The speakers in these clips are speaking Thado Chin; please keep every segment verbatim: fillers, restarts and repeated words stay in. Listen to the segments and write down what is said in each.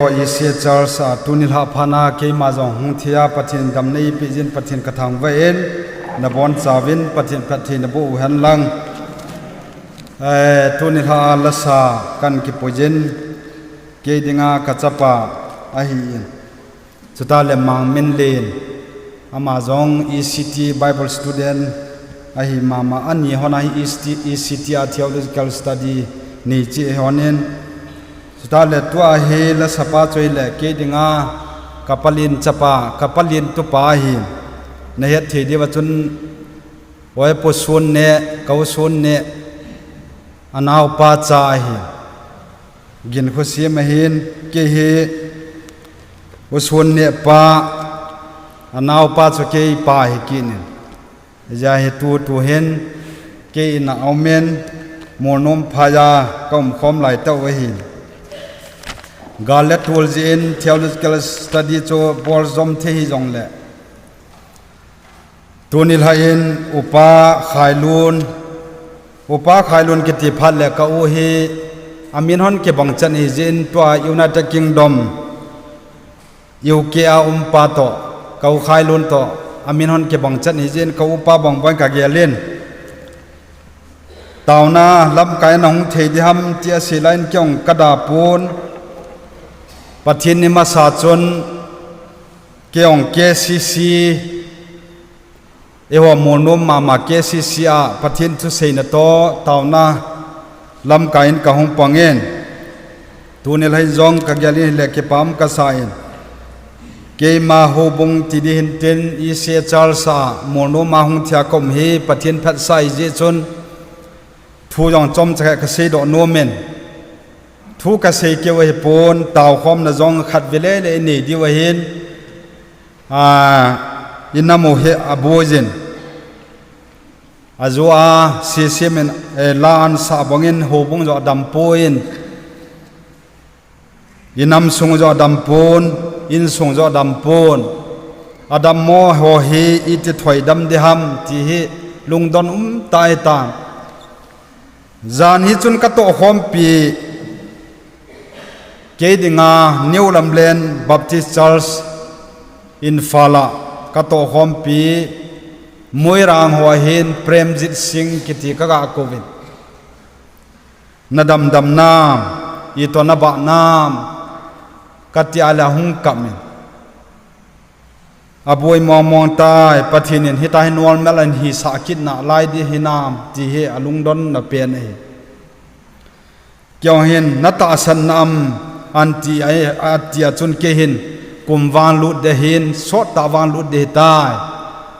Tua E C A Church a tuni lha phat na keima jong hung thei a Pathen damna eipeh jin Pathen kathangvah in, nabonchauvin Pathen phatthei naboh u henlang. Eh, tuni lha a lasa kahin kipui jin, kei dinga kachapa ahin. Chuteng le Mangminlen, ama jong E C T Bible student ahi mama, ani hon ahi E C T, E C T a theological study nei cheh honin. Chuteng le tua hi lasapa chu ahile kei dinga kapalen chapa, kapalen tupa ahi. Nahet thei diuva chun, Oi Pu Sunne, ka u Sunne, anaopa cha ahi. Ginkho sem ahin, kei hi u Sunne pa, anaopa chu kei pa hi kinin. Hijeh hin tu, tu hin, kei in a aumin, Molnom phai a kaumkhom laitah u ahin. Gal le tol jeh in theological study chu bol jom thei hijongle, tuni lha in Upa Khailun, Upa Khailun kiti phat le ka u hi amin hon kibang chan ahi jeh in tua United Kingdom, U K a umpa toh, ka u Khailun toh, amin hon kibang chan ahi jeh in ka upa bang bang kagelin. Taona lamkai in ahung thei diham ti asei lai in kei jong kada pon. Pathen ni masa chun kei jong K C C, eiho Molnom mama K C C a Pathen thuseina toh taona lamkai in kahung pangin. Tuni lha in jong kagelin ahile kipah kasa in. Keima houbung ti ding hintin E C A Church a Molnom a hung thei a kaum hi Pathen phatsah ahi jeh chun thu jong chomcha khat kaseidoh nomin. Thu kasei keu ahipon, taokhomna jong khatvei lele inei diu ahin, a, inam u hi aboijin. Ajo a, sesem in, eh, la ansah bangin houbung jong adampon, inam sung jong adampon, insung jong adampon. Adammo ho hi iti thoidam diham ti hi lungdon umtah ahitan. Jan hi chun katohkhompi, kei dinga New Lamlen Baptist Church Imphal a katohkhompi, Moirang ho ahin Premjit Singh kiti kaga kouvin. Nadamdam nam, itoh nabah nam, kati a le ahung kap in. Aboi mongmong tai, Pathen in hitia hi normal ahin hisah kit nalai ding hinam, ti hi alungdonna pen ahi. Kei jong hin natahsan nam, anti a, ati a chun kei hin kum vang lut ding ahin, sottah vang lut ding ahitai.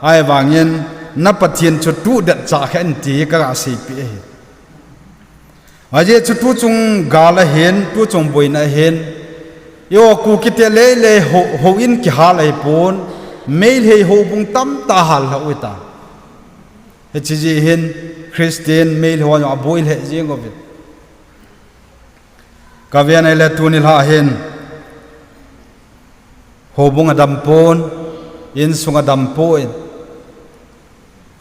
Ahivangin na Pathen chu tuhdet chah khen in ti hi kaga seipeh ahi. Ajeh chu tuchung gal ahin, tuchung boina ahin, eiho Kuki te lele hou, houin kihal ahipon, Meitei houbung tamtah hal lhah u ahitai. Hiche jeh hin Christian Meitei ho jong aboi lheh jeng uvin. Kaven ahile tuni lha hin houbung adampon, insung adampon,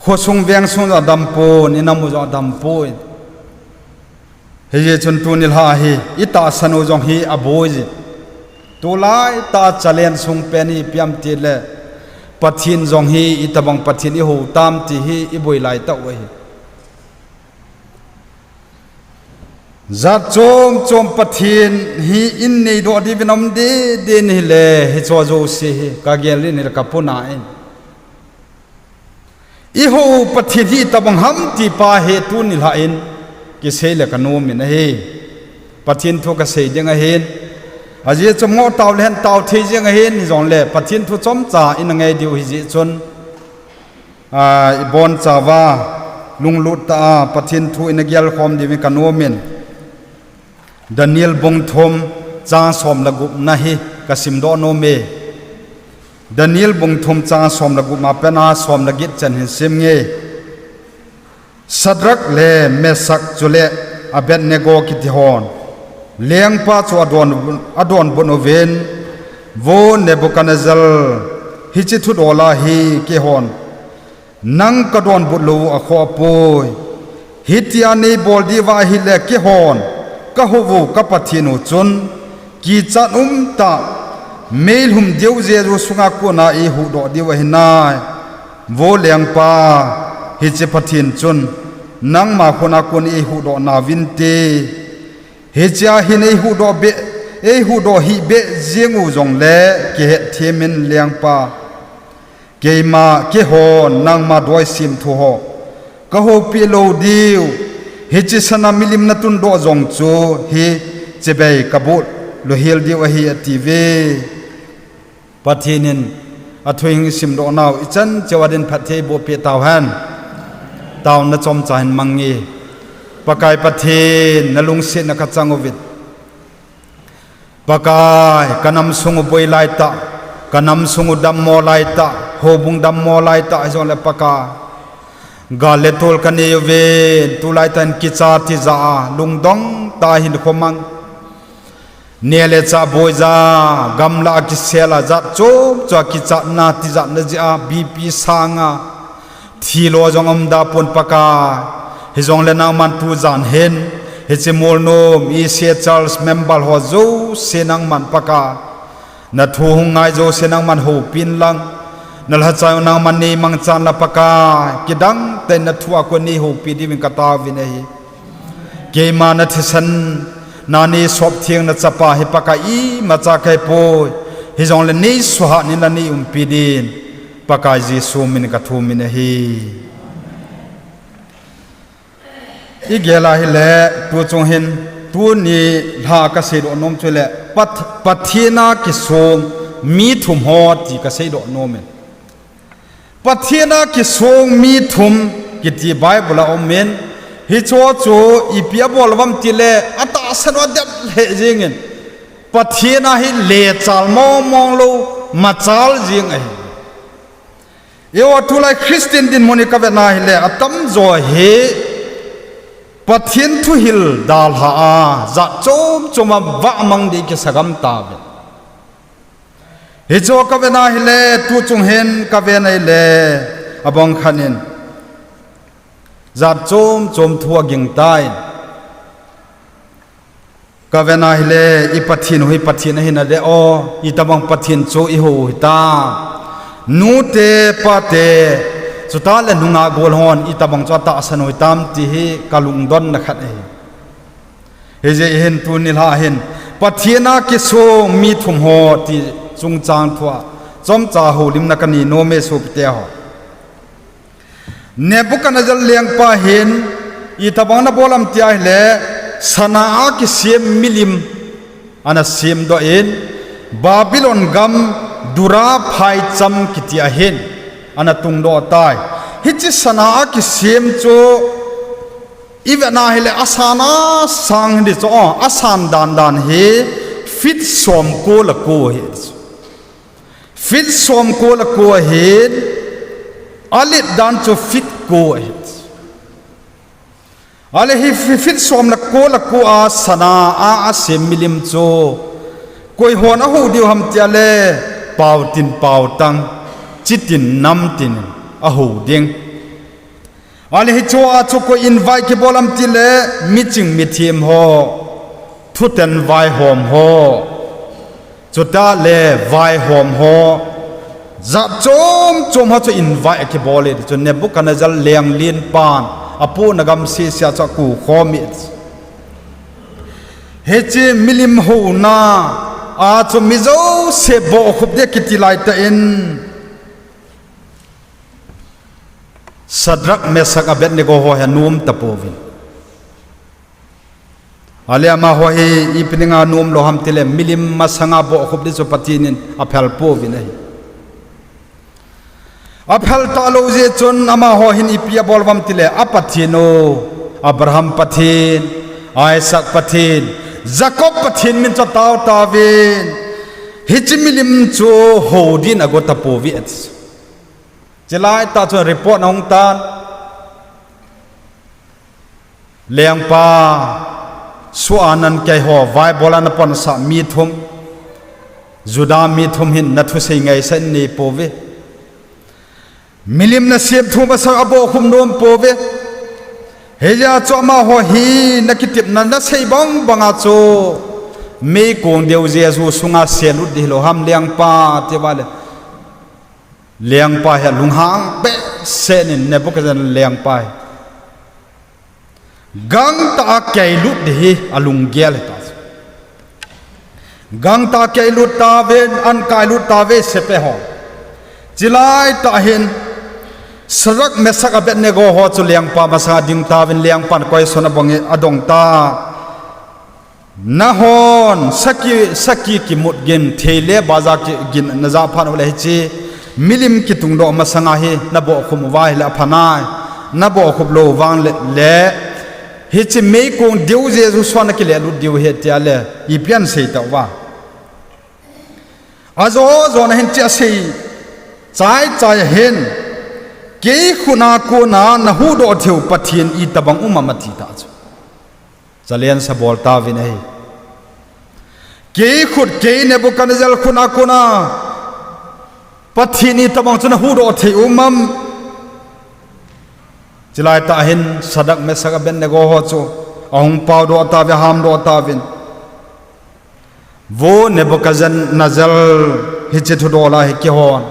khosung vengsung jong adampon, inam u jong adampon. Hijeh chun tuni lha hi itahsan u jong hi aboijin. Tulaitah challenge sung pen hi ipi ham tile, Pathen jong hi itobang Pathen ihou tam ti hi iboi laitah u ahi. Jat chom chom Pathen hi inneidoh diuvin aum dede ahile, hicheho jouse hi kagel in ahile kapuna in, ihou Pathen hi itobang ham ti pa hi tuni lha in kisei le kanom in ahi. Pathen thu kasei ding ahin, ajeh chu ngoh tao le hen tao thei jeng ahin, hijongle Pathen thu chomcha ina ngai diu hijeh chun, a, ibonchauva lunglut tah a Pathen thu ina gelkhom diuvin kanom in. Daniel bung thum chang som le gupna hi kasimdoh nom e. Daniel bung thum chang som le gup a pat a som le get chan hin sim inge. Shadrach le Meshach chule Abednego kiti hon lengpa chu adon, adonbut uvin, Vo Nebuchadnezzar, hiche thudol a hi keihon nang kadonbut lou u akhoh apoi. Hitia neibol diuva ahile keihon kahou u ka Pathen u chun kichat umtah, meilhum deuh jeju sunga kona eihuhdoh diu ahinai. Vo lengpa, hiche Pathen chun nangma khut a kon eihuhdoh nauvinte. Hichea hin eihuhdoh beh, eihuhdoh hih beh jeng u jongle kihetthem in lengpa. Keima, keihon nangma doisim thu ho kahoupi lou diu. Hiche sana milim natundoh jong chu hiche bei kabol louhel diu ahi atiuve. Pathen in athu hing simdoh nau ichan cheh a din phatthei boh peh tauhen. Taona chomcha hin mang nge. Pakai Pathen, nalungsetna kachang uvin. Pakai, kanam sung u boi laitah, kanam sung u dammo laitah, houbung dammo laitah, hijongle Pakai, gal le tol kanei uvin, tulaitah in kicha tijat a, lungdong tah a hinkho mang. Neh le chah boija, gamla a kisel a jat chom chom a kichatna tijatna jeh a, B P sang a, thilo jong umda pon Pakai. Hijongle nangman tujan hin, hiche Molnom, E C A Church member ho jouse nangman Pakai, nathu hung ngai jouse nangman houpin lang, nalhachai u nangman neimangchan lang Pakai, kidang tah in nathu a kon neihoupi diuvin kataovin ahi. Keima nathisan, na neisop thengna chapa hi Pakai imacha kahipoi. Hijongle neisuhat in lang neiumpi din, Pakai Jesu min in kathumin ahi. Igel a hile, tuchung hin, tuni lha kaseidoh nom chu le, Pat-, Pathen a kisong mi thum ho ti kaseidoh nom in. Pathen a kisong mi thum kiti Bible a um in, hicheho chu ipi abol uvem tile, atahsan u adep lheh jeng in, Pathen a hi lechal mong mong lou, machal jeng ahi. Eiho tulai Christian dinmun hi kavetna hile, atamjo hi Pathen thuhil dalha a, jat chom chom a vahmang ding kisagam tauve. Hicheho kavetna hile, tuchung hin kavetna hile, abang khat in jat chom chom thu aging tan. Kavetna hile, i Pathen u hi Pathen ahi nade o, itobang Pathen chu ihou u hitam. Nute, pate, chuteng le nungah gol hon itobang chu atahsan u hitam ti hi kalungdonna khat ahi. Hijeh hin tuni lha hin, Pathen a kisong mi thum ho ti chungchang thua chomcha houlimna kanei nom e sopite ho. Nebuchadnezzar lengpa hin, itobang ana bol am tia hile, sana a kisem milim ana semdoh in, Babylon gam Dura phaicham kiti a hin ana tungdoh tai. Hiche sana a kisem chu ivetna hile asan asang hidi chu, asan dan dan hi feet somko le ko hi. Feet somko le ko ahin, alet dan chu feet ko ahi. Ale hi fe-, feet som le ko le ko a sana a asem milim chu koihon ahou diu ham tile, paotin paotang, chitin namtin ahou ding. Ale hicheho a chu koi invite kibol am tile, miching mithem ho, thuten vaihom ho, chuteng le vaihom ho, jat chom chom ho chu invite kibol e ti chu Nebuchadnezzar lenglenpan apohna gam sese a chu akoukhom e. Hiche milim houna a chu mi jouse bohkhup ding kiti laitah in, Shadrach, Meshach, Abednego ho hi anom tapouvin. Ale amaho hi ipi dinga anom lou ham tile, milim masanga bohkhup ding chu Pathen in aphel pouvin ahi. Aphel talou jeh chun amaho hin ipi abol uvam tile, a Pathen u, Abraham Pathen, Isaac Pathen, Jacob Pathen min chu atao tauvin, hiche milim chu hou din ago tapouve ati. Chulai tah chun report ahung tan. Lengpa, suanan keiho vaibol a napansah mi thum, Juda mi thum hin nathusei ngaisah in neipouve. Milim nasem thu masa abohkhup nompouve. Hijeh a chu amaho hi nakitepna nasei bang banga chu Meikong deu Jesu sunga selut ding hilou ham lengpa ati uva le. Lengpa hi alunghang behseh in Nebuchadnezzar lengpa hi. Gangtah a keilut ding hi alunggel hita. Gangtah a keilut tauvin, ahin kailut tauve sepai ho. Chulai tah hin, Shadrach, Meshach, Abednego ho chu lengpa masanga ading tauvin lengpan question abong, adong tai. Nahon, saki, saki kimut gin, thei le baja ki, gin najah phat uleh hiche, milim kitungdoh masanga hi, nabohkhup uva ahileh aphanai, nabohkhup lou vang le, le, hiche meikong deu Jesu sunga nakilelut diu ahi tia le, ipi asei tauva. Ajo, jo nahin hiche asei, chai, chai hin, kei khut a kona nahuhdoh theiu Pathen itobang um ham ati ta chu. Challenge abol tauvin ahi. Kei khut, kei Nebuchadnezzar khut a kona Pathen itobang chu nahuhdoh thei um ham. Chulai tah hin Shadrach, Meshach, Abednego ho chu ahung paodoh tauve, ahamdoh tauvin. Vo Nebuchadnezzar, hiche thudol a hi kihon,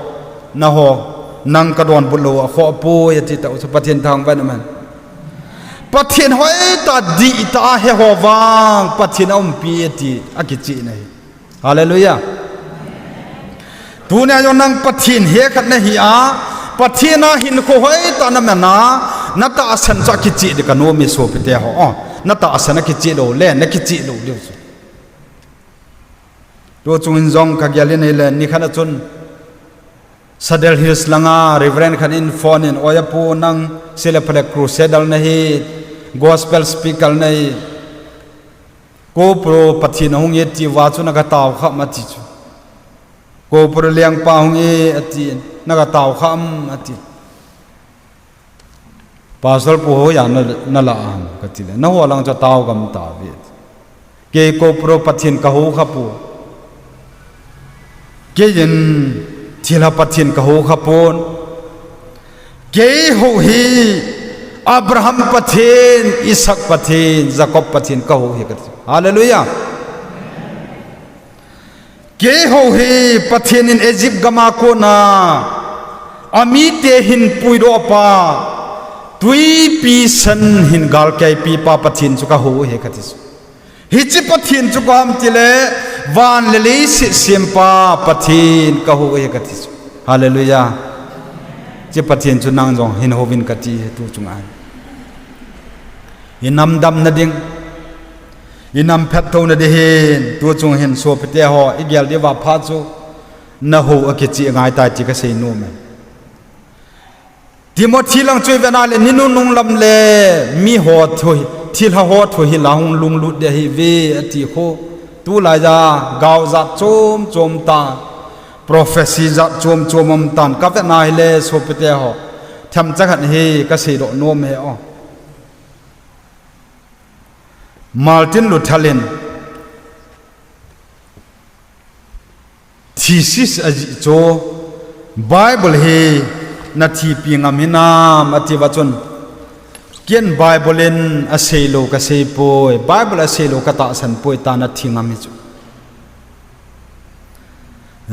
naho, nang kadonbut lou akhoh poi ati tah chu Pathen thangvah in um hen. Pathen hoitah dihtah a he ho vang, Pathen aumpi ati, akicheh in ahi. Hallelujah. Tunia jong nang Pathen he khat nahi a, Pathen a hinkho hoitah naman a, natahsan chu akicheh ding kanom e sopite ho. Oh, natahsan akicheh lou le, nakicheh lou diu chu. Tuchung in jong kagel in ahile, nikhat a chun Sadar Hills langa Reverend khat in phone in, "Oi apu, nang sele phale crusader nahi, gospel speaker nahi. Kou pro Pathen ahung e ti uva chu naga tao kha am?" ati chu. "Kou pro lengpa ahung e," ati, "naga tao kha am?" ati. "Pastor pu hoiya na, nala ham?" kati le, "Naho lang chu tao gam tauve." "Kei kou pro Pathen kahou kha poi. Kei in thilha Pathen kahou kha pon. Kei hou hi Abraham Pathen, Isaac Pathen, Jacob Pathen kahou hi," kati. Hallelujah. "Kei hou hi Pathen in Egypt gam a kona amite hin puidoh pa, twipi sen hin galkeipi pa Pathen chu kahou hi," kati chu. "Hiche Pathen chu koi ham?" tile, "Van le leiset sempa Pathen kahou hi," kati chu. Hallelujah. Hiche Pathen chu nang jong hin houvin kati hi tuchung a. Inam damna ding, inam phatthou na ding hin, tuchung hin sopite ho, igel diu va pha chu, nahou akicheh ngai tai ti kasei nom e. Timothy lang chu ivet na le, ni nunung lam le, miho thu hi, thilha ho thu hi la hung lunglut ding ahiuve ati khu. Tulai a, gao jat chom chom ta, prophecy jat chom chom um tan, kavet na hile sopite ho. Themcha khat hi kasei doh nom e o. Martin Luther in thesis ajih chu, "Bible hi nathipi ngam hinam?" ati uva chun, "Ken Bible in asei lou kasei poi, Bible asei lou katahsan poi," tia nathi ngam hi chu.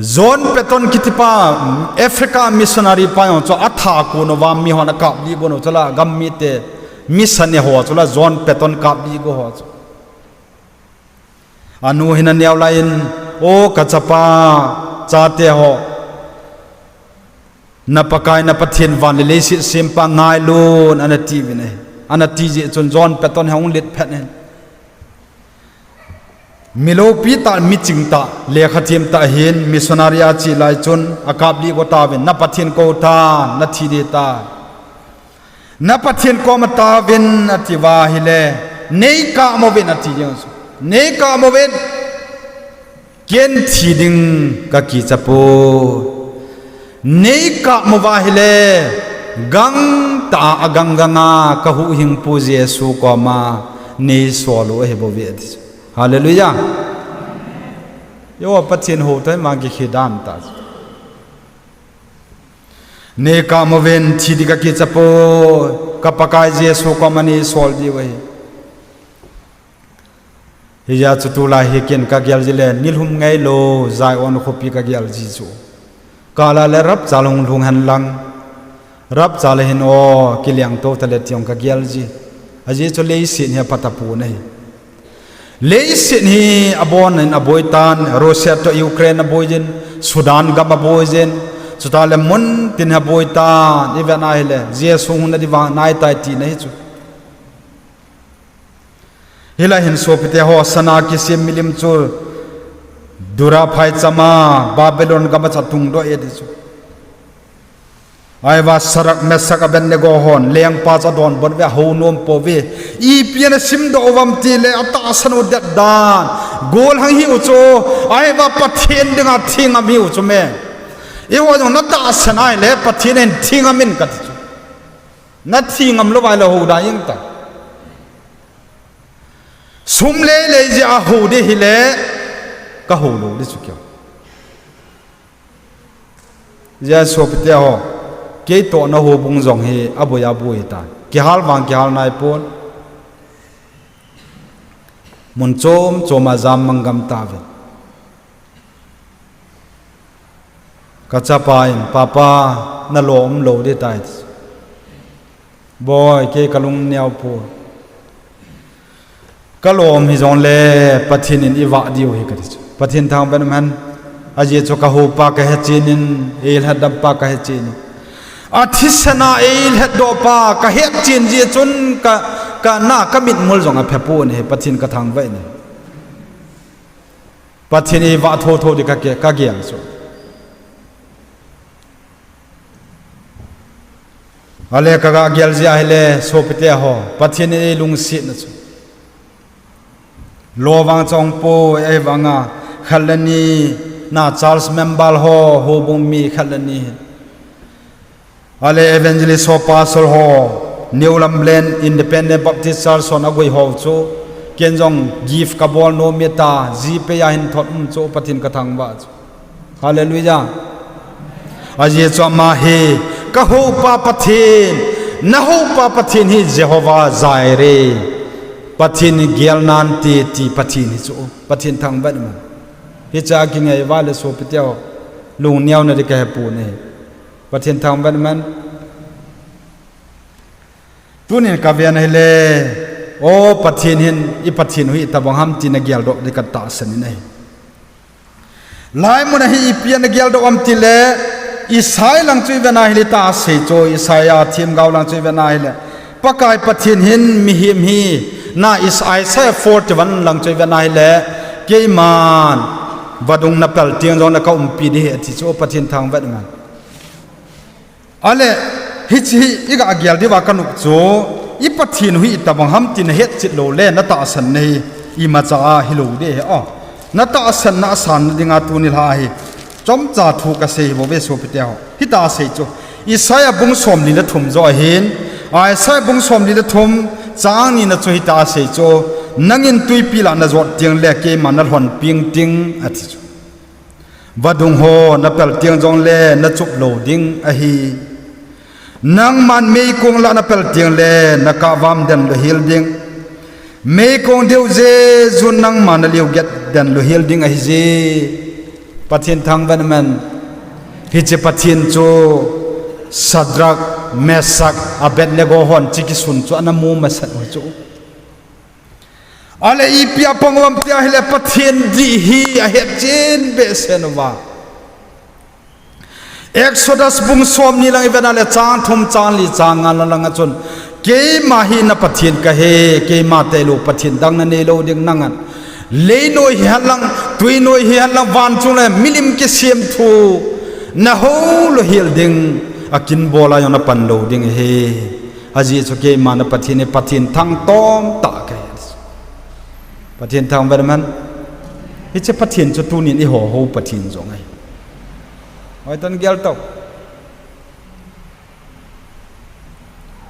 John Paton kiti pa, Africa missionary pa jong chu atha kon uva mihon akaplih gon u chu la, gam mite mission ne ho chu la, John Paton kaplih go ho chu. Anu hin aneo lai in, "O kachapa, chate ho, na Pakai na Pathen van le leiset sempa ngailun," ana tiuvin ahi. Ana ti jeh chun John Paton hi ahung lit phat in, miloupi tah, miching tah, lekha them tah hin missionary a che lai chun akaplih go tauvin, "Na Pathen kou tan, nathi ding tai. Na Pathen koma taovin," ati uva ahile, "Nei kap uvin," ati jeng chu. "Nei kap uvin. Ken thi ding kakicha poi. Nei kap uva ahile, gangtah a, agang gang a kahuhhingpu Jesu koma nei sol u ahi bouve," ati chu. Hallelujah. Eiho Pathen hou toh ima kikhen dan tah chu. "Nei kap uvin, thi ding kakicha poi, ka Pakai Jesu koma nei sol diu ahi." Hijeh chun tulai hi ken kagel ji le, nilhum ngeilou Zion khopi kagel ji chu. Kala le rapchal hung lhung hen lang. Rapchal hin o, kileng tou tale ti jong kagel ji. Ajeh chu leiset hi apha tapon ahi. Leiset hi abon in aboi tan, Russia toh Ukraine aboi jin, Sudan gam aboi jin, chutah le mun tin hi aboi tan, ivet na hile, Jesu hung na di vang nai tai tina hi chu. Hilai hin sopite ho, sana kisem milim chu Dura phaichama Babylon gam a cha tungdoh e ti chu. Ahivang Shadrach, Meshach, Abednego hon lengpa chu adonbut uve, ahou nom pouve. Ipi ana simdoh uvem tile atahsan u det dan. Golhang hiu chu, ahivang Pathen dinga thingam hiu chu me. Eiho jong natahsan ahile Pathen in thingam in kati chu. Nathingam lou ahile hou da jeng ta. Sum leilei jeh a hou di hile, kahou lou di chu keu. Hijeh a sopite ho, keitohna houbung jong hi aboi aboi ta. Kihal vang kihal naipon. Mun chom chom a jam mang gam tauve. Kachapa in, Papa, nalom lou di tai. Boi, kei kalung neo poi. Kalom hijongle, Pathen in eivah diu ahi kati chu. Pathen thangvah in umhen. Ajeh chu kahoupa kahechen in, eilhatdampa kahechen in. Athisan a eilhatdoh pa kahetchen jeh chun ka, kana kamitmul jong aphepon ahi, Pathen kathangvah in. Pathen eivah thotho di kake, kagel chu. Ale kagagel jeh ahile sopite ho, Pathen in eilungsetna chu. Lo vang chong poi, ahivanga khat le ni na church member ho, houbung mi khat le ni. Ale evangelist ho, pastor ho, New Lamlen Independent Baptist Church hon agoi ho chu, ken jong gift kabol nom e ta, GPay a hin thot um chu, Pathen kathangvah chu. Hallelujah. Ajeh chu ama hi, kahoupa Pathen, nahoupa Pathen hi Jehovah Jireh. Pathen gel nante ti Pathen hi chu, Pathen thangvah in umhen. Hichea kingaiva le sopite ho, lungneona di kahepon ahi. Pathen thangvah in umhen. Tunin kaven ahile, o Pathen hin, i Pathen u hi itobang ham ti nageldoh di katahsan in ahi. Laimun a hi ipi a nageldoh am tile, Isaiah lang chu ivet na hile tahsa chu, Isaiah themgao lang chu ivet na hile, Pakai Pathen hin mihem hi, na Is-, Isaiah forty-one lang chu ivet na hile, keiman vadung napel teng jongle kaumpi ding ahi ati chu, Pathen thangvah in umhen. Ale, hiche hi igagel diuva kanop chu, i Pathen u hi itobang ham ti nahetchet loule, natahsanna hi imacha a hilou ding ahi. Natahsanna asanna dinga tuni lha hi chomcha thu kasei hi bouve sopite ho. Hitia asei chu, Isaiah bung somli le thum joh ahin, Isaiah bung somli le thum chang nina chu hitia asei chu, nangin twipi lah najot tengle keima nalhon peng ding ati chu. Vadung ho napel teng jongle nachup lou ding ahi. Nangman meikong lah napel tengle nakahvam den louhel ding. Meikong deuh jejun nangma naliuget den louhel ding ahije. Pathen thangvah in umhen. Hiche Pathen chu Shadrach, Meshach, Abednego hon hiche kisun chu ana mu masat u chu. Ale ipi a pang uvam tia hile Pathen dih hi ahetchen behseh uva. Exodus bung somni lang ivet na le chang thum, chang li, chang nga na langa chun, keima hi na Pathen kahi, keima tailou Pathen dang nanei lou ding nangan. Leinoi hihen lang, twinoi hihen lang, vanchung le milim kisemthu, nahou louhel ding, akinbol a jong napan lou ding ahi. Ajeh chu keima na Pathen hi Pathen thangtom tah kahi. Pathen thangvah in umhen. Hiche Pathen chu tunin eiho hou Pathen jong ahi. Hoitah in gel tau.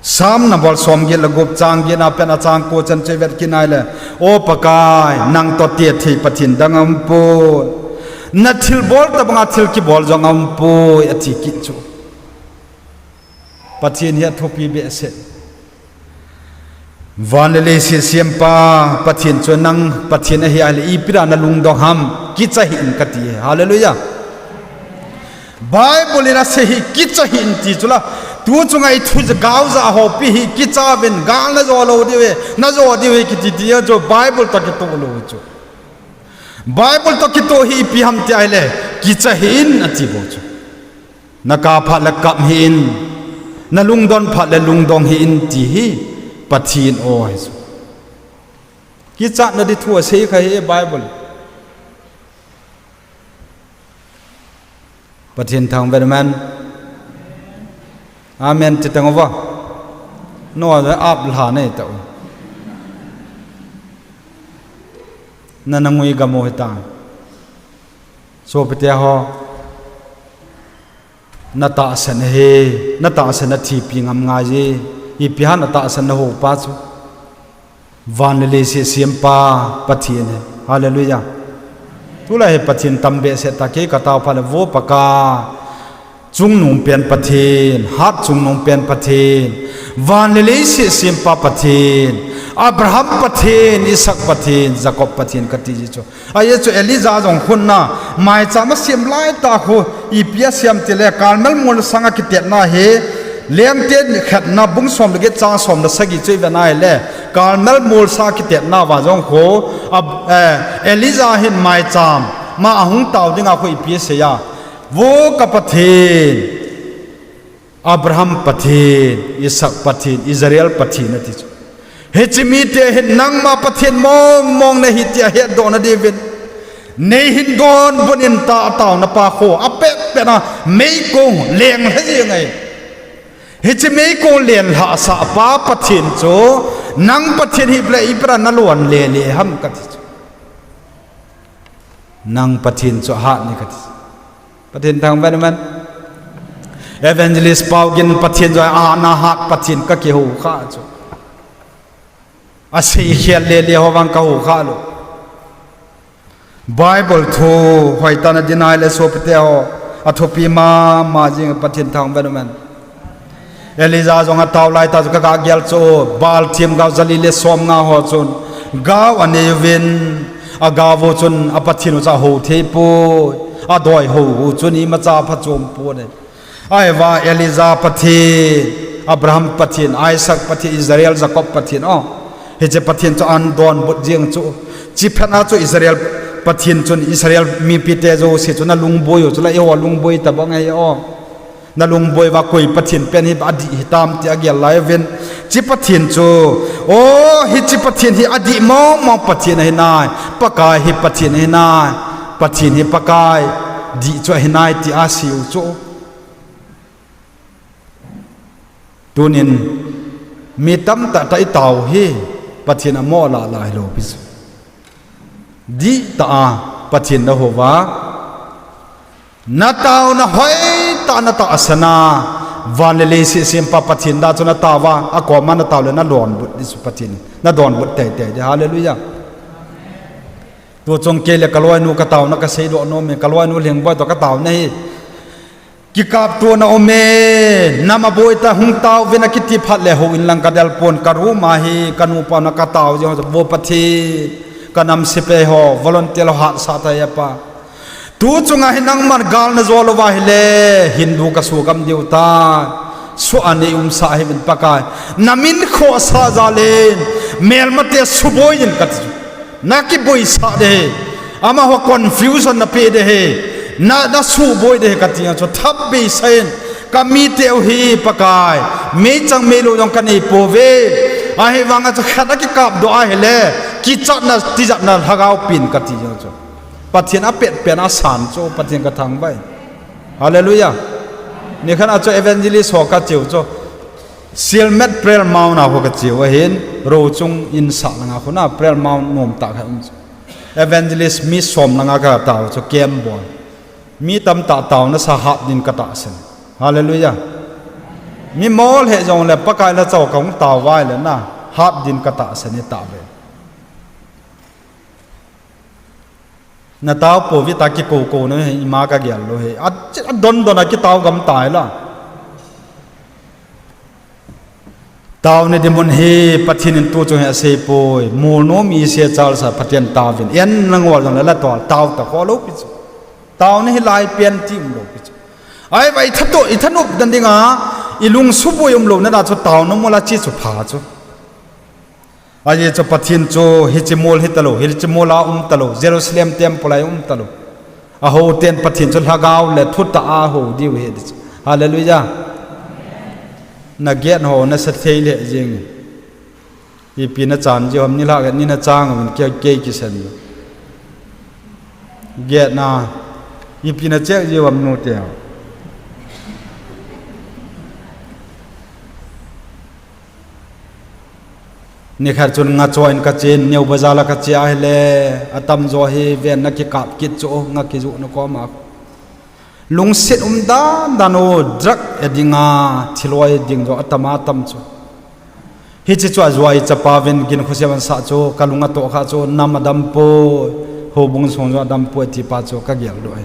Sam number somget le gup chang get na pen a chang ko chan chu ivet kit na hile, O Pakai, nang toh tethei Pathen dang aumpoi. Na thilbol tobanga thil kibol jong aumpoi, ati kit chu. Pathen hi athupi behseh. Van le leiset sempa Pathen chu nang Pathen ahi ahile, ipi dia nalungdong ham? Kicha hih in kati. Hallelujah. Bible in asei hi kicha hih in ti chu la. Tu chunga i thu gaoja ho pi hi kicha uvin, gal najo lou diu ahi, najo diu ahi kiti ti chu Bible toh kitoh lou chu. Bible toh kitoh hi ipi ham ti ahile, kicha hih in ati bou chu. Nakap phat le kap hih in, nalungdon phat le lungdong hih in ti hi Pathen o ahi chu. Kichatna di thu asei kha hi Bible. Pathen thangvah in amen. Amen ti teng uva. No, aplha nei tau. Na, nangui gam u hita. Sopite ho. Natahsan ahi, natahsan athipi ngam ngai e. Ipi ham natahsan naho pa chu? Van le leiset sempa Pathen ahi. Hallelujah. Tulai hi Pathen tam behseh ta, kei katao phat le vo Pakai. Chungnung pen Pathen, hat chungnung pen Pathen, van le leiset sempa Pathen, Abraham Pathen, Isaac Pathen, Jacob Pathen kati ji chu. Ajeh chu Elijah jong khun na, maicham asem lai tah khu, ipi asem tile, Carmel mol sanga kitetna hi, Lengte khatna bung som le get chang som le sagi chu ive na hile, Carmel mol sanga kitetna uva jong khu, Ab-, eh, Elijah hin maicham, ma ahung tao dinga khu ipi asei a, Vo ka Pathen, Abraham Pathen, Isaac Pathen, Israel Pathen ati chu. Hiche mite hin nangma Pathen mong mong nahi ti ahetdoh na diuvin. Nei hin donbut in tia ataona pa khu apet pet a meikong lenglha jeng ahi. Hiche meikong lenglhah sah pa Pathen chu nang Pathen hile ipi dia nalon lele ham kati chu. Nang Pathen chu ahat nai kati. Pathen thangvah in amen. Evangelist Paugin Pathen chu ahat, ahat Pathen kakihou kha chu. Asei khel lele ho vang kahou kha lou. Bible thu hoitah in adin ahile sopite ho, athupi mama jing, Pathen thangvah in amen. Elijah jong atao lai tah chu kagah gel chu, Baal themgao jali le somnga ho chun gao anei uvin, agao u chun apathen u chu ahou thei poi, adoi hou u chun imacha phachom poi. Ahivang Elijah Pathen, Abraham Pathen, Isaac Pathen, Israel, Jacob Pathen o, hiche Pathen chu ahin donbut jeng chu. Chuphat a chu Israel Pathen chun Israel mipite jouse chu nalungboi u chu la, eiho lungboi tabang ahi o. Nalungboi uva koi Pathen pen hi adih hitam ti agel lai uvin. Hiche Pathen chu, o, hiche Pathen hi adih mong mong Pathen ahi nai. Pakai hi Pathen ahi nai. Pathen hi Pakai dih chu ahi nai ti asei u chu. Tunin mi tamtah tah itao hi Pathen amo lah lah hilou pi chu. Dihtah a Pathen nahou uva, nataona hoitah natahsan a, van le leiset sempa Pathen da chu natao uva, akoma natao le nalonbut ding chu Pathen nadonbut teitei ding. Hallelujah. Tuchung kei le kaloinu kataona kaseidoh nom e, kaloinu Lhingboi toh kataona hi. Kikaptona um e, nam aboi tah hung taovin akiti phat le houin lang kadel pon, ka room a hi kanupa na katao jeng, vo Pathen, kanam sepai ho, volunteer ho hatsah tah e Pa. Tuchunga hi nangman gal najol uva ahile, Hindu kasu gam diu tai. Soh a nei umsah hih uvin Pakai. Namin khohsah jal in, melmate suboi in kati chu. Nakiboisah ding ahi. Amaho confusion napeh ding ahi. Na, nasuboi ding ahi kati jeng chu thap beisah in. Kamite u hi Pakai, meichang meilou jong kanei pouve. Ahivanga chu khat akikapdoh ahile, kichatna tijatna lhagao pen kati jeng chu. Pathen apet pen asan chu, Pathen kathangvah e. Hallelujah. Nikhat a chu evangelist ho kacheu chu, Sielmat prayer mount a ho kacheu ahin, Rochung insah langa khun a prayer mount nomtah khat um chu. Evangelist mi som langa katao chu camp bol. Mi tamtah taona sa hat din katahsan. Hallelujah. Mi mol hih jongle Pakai lhacha kahung tao uva ahile na, hat din katahsan e tave. Natao pouve tia kikou kou na hi ima kagel lou hi. A, adon don a kitao gam tai la. Taona dinmun hi Pathen in tuchung hi asei poi. Molnom ise chalsa Pathen taovin. An nangol jongle la tol tao ta kho lou pi chu. Taona hi lai pen ti umlou pi chu. Ahivang i thato, i thanop dan dinga, i lung suboi umlouna chu taona mol a che chu pha chu. Ajeh chu Pathen chu hiche mol hi talou, hiche mol a um talou, Jerusalem temple a um talou. Ahou ten Pathen chu lhagao le thutah a hou diu ahi ti chu. Hallelujah. Na get ho na sa thei le jing. Ipi na chan ji ham ni la ni na chang ham kei kei kisen. Get na. Ipi na chek ji ham nu te. Nikhat chun nga choin ka chen, New Bazar la ka che ahile, atam jo hi ven na kikap kit chu, nga kiju na koma. Lungset um dan dan u, drug e dinga, thiloi ding jo atama tam chu. Hiche chu ajua i chapa vin gin khosem an sa chu, ka lung atoh kha chu, nam adam poi, houbung sung jo adam poi ti pa chu, ka gel doh e.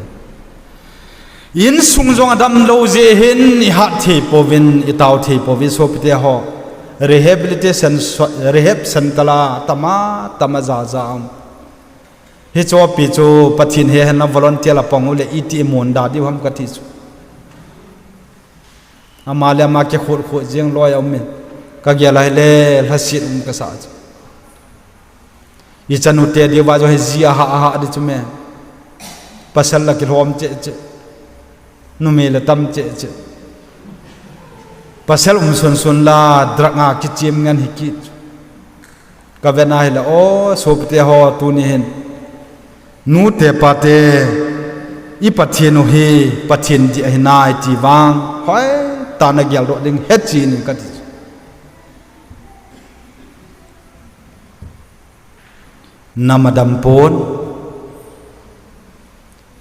Insung jong adam lou jeh hin i hat thei pouvin, i tao thei pouvin sopite ho. Rehabilitation so-, rehab center la tama, tama ja ja um. Hiche pi chu Pathen he hen na volunteer la pang u le iti i mun da diu ham ka ti chu. Ama le ama ke khut khut jing loi a um in. Ka gel a hile lhasit um ka sa chu. I chanu te diu va jo hi ji a ha a ha di chu me. Pasal la kilhom che che. Numei la tam che che. Pasal um sun sun la drug a kichim ngan hi ki. Ka vet na hile o sopite ho tuni hin. Nu te pa te i Pathen u hi Pathen di ahi nai ti vang. Hoi ta na gel doh ding he chi ni ka ti. Nam adam pon,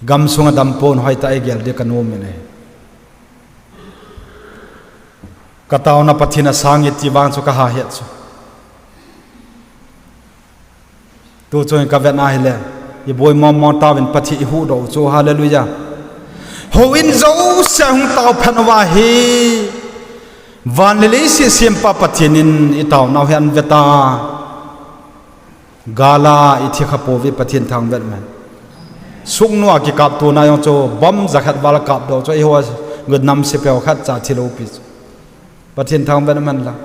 gamsung adam pon, hoitah a i gel dia ka nom in ahi. Ka taona Pathen a sang e ti vang chu ka ha het chu. Tu chun ka vet na hile, i boi mong mong taovin Pathen i huhdoh u chu, hallelujah. Houin jouse hung tao phat uva hi, van le leiset sempa Pathen in i taonau hi an ve ta. Gal a i thi kha pouve Pathen thangvah in. Suknu a kikap tona jong chu bomb jakhat val kap doh chu eiho gutnam sepai khat cha thi lou pi chu. Pathen thangvah in lang.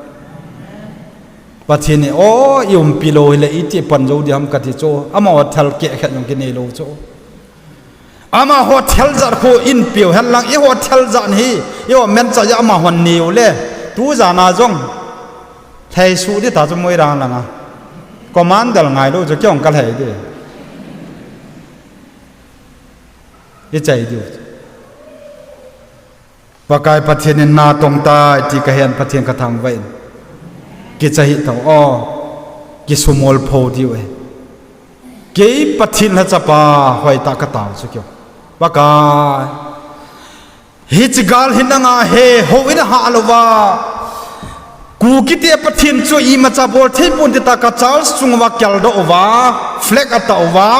Pathen in o i umpi lou hile iti pan jou di ham ka ti chu. Amaho thal keh khat jong kinei lou chu. Amaho thal jat khu in piu hen lang, eiho thal jat hi, eiho manchah ja amahon neiu le, tu jan a jong, lhai suh di ta chu Moirang langa. Commander ngai lou chu kei jong ka lhai di. I chai diu. Pakai Pathen in na tong tai ti ka hen Pathen ka thangvah in. Kicha hih tao o, kisumol pho diu e. Kei Pathen lhachapa hoitah ka tao chu kei. Pakai. Hiche gal hi nanga he houin a hah louva. Kukite Pathen chu imacha bol thei pon ti ta ka church chung uva keldoh uva, flag atah uva.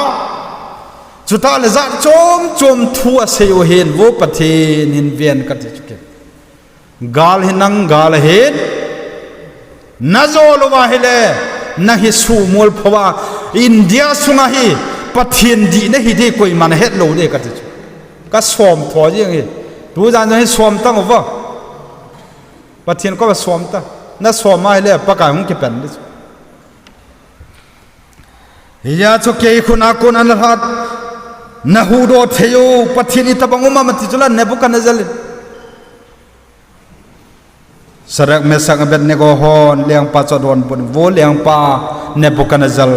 Chutah le jat chom chom thu asei u hin vo Pathen hin ven ka ti chu kei. Gal hi nang gal ahin. Na jo louva hile, nang hi sumol pho a, India sunga hi, Pathen dih na hi di koiman ahet lou di ka ti chu. Ka som tho jeng hi. Tu jan jong hi som tang uvo. Pathen koma som ta. Na som a hile, Pakai hung kipan di chu. Hijeh chun kei khut a kon ana lhat. Na huhdoh thei u, Pathen itobang um ham ti chu la Nebuchadnezzar in. Shadrach, Meshach, Abednego hon lengpa chu adonbut in, vo lengpa Nebuchadnezzar.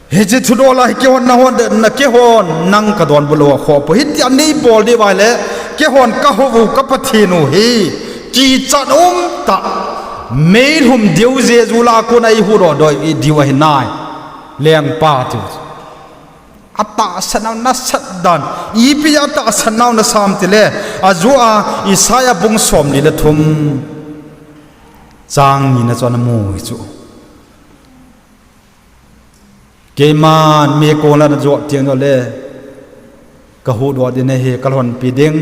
Hiche thudol a hi keihon nahon, na keihon nang kadonbut lou a khoh poi. Hitia nei bol diu va le, keihon kahou u ka Pathen u hi, kichat umtah, meilhum deujeju lah a kon a eihuhdoh doh diu ahi nai. Lengpa tiu. Atahsan nau nasat dan. Ipi atahsan nau nasam tile. Ajo a Isaiah bung somli le thum. Chang ni na chu ana mu hi chu. Keiman meikong la na jot teng le. Ka huhdoh ding ahi, ka lhonpi ding.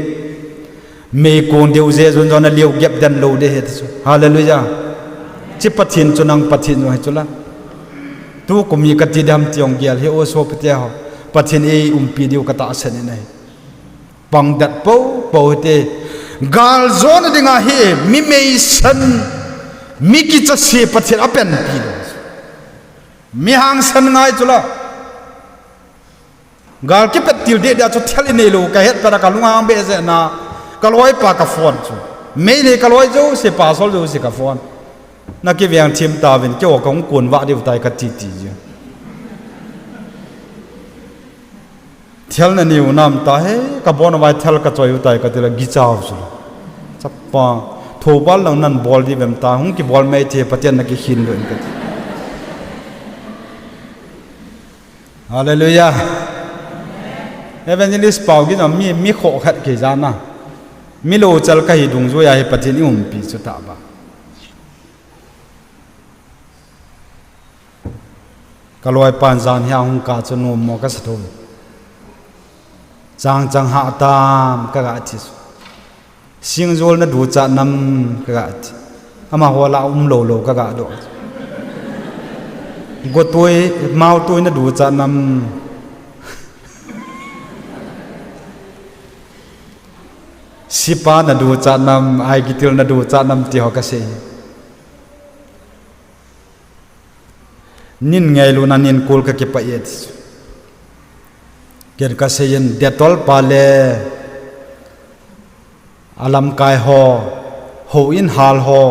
Meikong deujejun jong na liu gep den lou ding ahi ti chu. Hallelujah. Hiche Pathen chu nang Pathen jong hi chu la. Tukum hi kati dam ti jong gel hih un sopite ho. Pathen in eiumpi diu katahsan in ahi. Pang det poupou hite. Gal jona dinga hi mi meisan, mi kichase Pathen apanpi lou. Mi hangsan ngai chu la. Gal kipet til deh dia chu thil inei lou, kahet pet a kalung ahang behseh na, kaloipa kaphone chu. Meitei kaloi jouse, pastor jouse kaphone. Nakiveng thim tauvin, keiho kahung kon vah diu tai kati ti jeh. Thil nanei u nam ta he, kabon uva thil kachoi u tai kati le gichau chu. Chapa, thoubal lang nan bol diu vem ta, hung kibol mai thei, Pathen nakikhen lou in kati. Hallelujah. Evangelist Pau gin mi, mi khoh khat kei jana. Mi louchal kahi dungjuia hi Pathen in eiumpi chu tah ba. Kaloipan jan hi ahung kah chu nommo kasa thou. Chang chang hah tam kaga ti chu. Singjol naduchat nam kaga ti. Amaho lah a umlou lou kaga doh. Gotui, maotui naduchat nam. Sipa naduchat nam, aigitil naduchat nam ti ho kasei. Nin ngailutna nin kul kakipah e ti chu. Ken kasei in Dettol pa le alamkai ho, houin hal ho,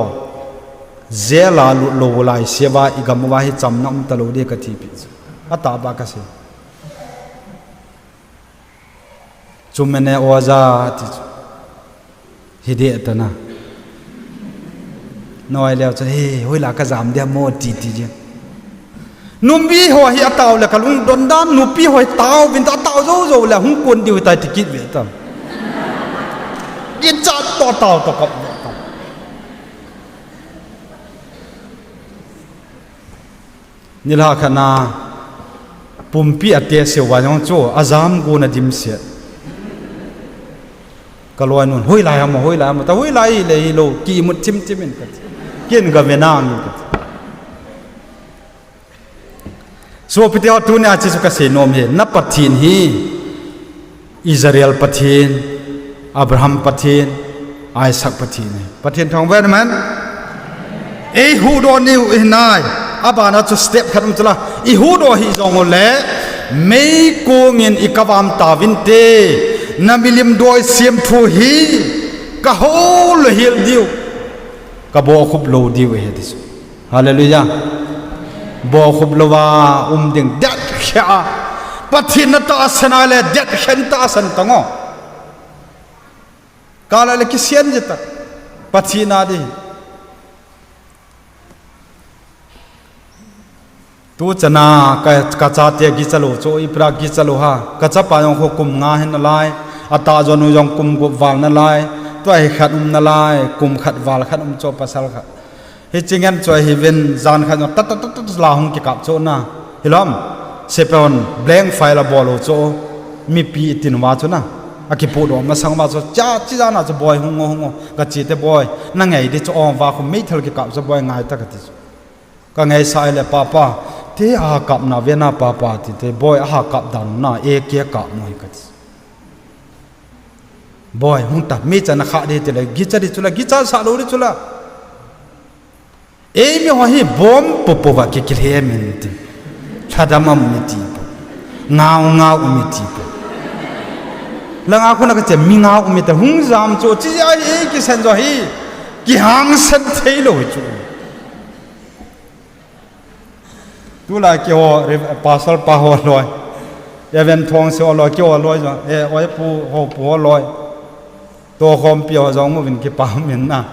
jail a lut lou lai seuva igam uva hi chamna umtalou ding katipeh chu. Atah ba kasei. Chumene oja ti chu. Hideh tana. Noi leu chu, he, hoila kajam dia mo ti ti jeh. Numei ho hi atao le kalungdon dan, nupi ho hi taovin ta atao jou jou le hung kon diu tai ti kit ve ta. Kichat to tao to kop ve ta. Nilhah khat na pumpi ateseu va jong chu ajam gon adimset. Kaloinun, hoilai ham, hoilai ham, ta hoilai le hilou, ki imut chim chim in kati. Ken gave nang in kati. Sopite ho tunia hiche chu kasei nom hi, na Pathen hi, Israel Pathen, Abraham Pathen, Isaac Pathen hi. Pathen thangvah in amen. Eihuhdoh niu hinai, abana chu step khat um chu la, ihuhdoh hih jong ule, meikong in ikavam tauvinte, na milim doi semthu hi, kahol hel diu, kabohkhup lou diu ahi ti chu. Hallelujah. Bohkhup louva um ding, det kheh a. Pathen natahsan a le, det kheh in tahsan tang o. Kala le kisien jita. Pathen a di. Tuchana ka, kachate kicha lou chu, ipi dia kicha lou ham. Kachapa jong khu kum nga hin nalai. Atahjon u jong kum gup val nalai. Tua hi khat um nalai. Kum khat val khat um chu pasal khat. Hiche ngen chu ahiuvin jan khat jong tat tat tat tat la hung kikap chu na. Hilom. Sepai hon blank file abol u chu. Mipi itin uva chu na. Akipohdoh masang uva chu. Cha, chi jana chu boi hung o, hung o. Kachete boi. Nangai di chu o va khu meithal kikap chu boi ngai ta kati chu. Kangaisah le papa. Te aha kapna vena papa tite. Boi aha kap dan na. Eke kap mo hi kati. Boi, hung ta, mi chan a kha di ti le, gicha di chu la, gicha sah lou di chu la. Eimi ho hi bom popo va kikilhem in ti. Lhadam a um iti po. Ngau ngau um iti po. Langa khuna kache mi ngau um iti, hung jam chu, chi ja hi, ei kisen jo hi, kihangsan thei lou hi chu. Tulai keiho, Rev-, Pastor pa ho loi. Reverend Thongse ho loi, keiho loi jong, eh, oi pu ho, pu ho loi. Tokhompi ho jong uvin kipa min na.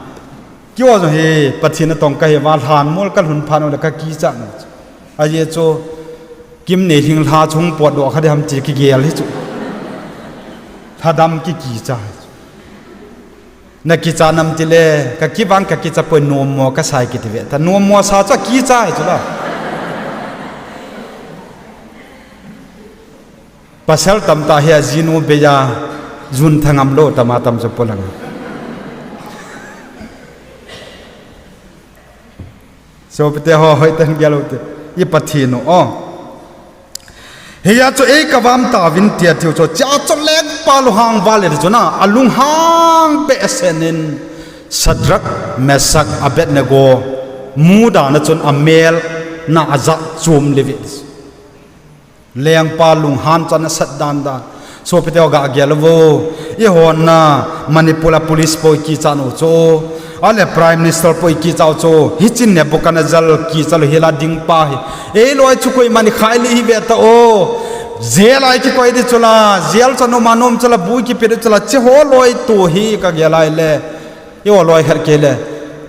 Keiho jong hi, Pathen a tong kahi va, lhan mol kalhun phat u le kakicha na. Ajeh chu, Kimneilhing lha chung potdoh kha di ham ti kigel hi chu. Lhadam kikicha hi chu. Na kicha nam ti le, ka kivang ka kicha poi, nommo kasa e kiti ve ta. Nommo sa chu akicha hi chu la. Pasal tamtah hi ajinu bei a, jun thangam lou tam a tam chu polang. Sopite ho, hoiten gel u te. I Pathen u, o. Hia chu ei kavam tauvin tia tiu chu, chia chu lengpa lunghang val le chu na, alunghang behseh in Shadrach, Meshach, Abednego, mudana chun amel na ajat chom le ve. Lengpa lunghan chan asat dan dan. Sopite ho ga gel uvo. Eihon na Manipur a police po ikicha u chu. Ale Prime Minister po ikicha u chu. Hichin Nebuchadnezzar kicha lou hila ding pa hi. Eiloi chu koiman ikhai lih hi ve ta o. Jail a ikikoi di chu la. Jail chan u ma nom chu la bu ikipe di chu la. Cheho loi tu hi ka gel a ile. Eiho loi khat kei le.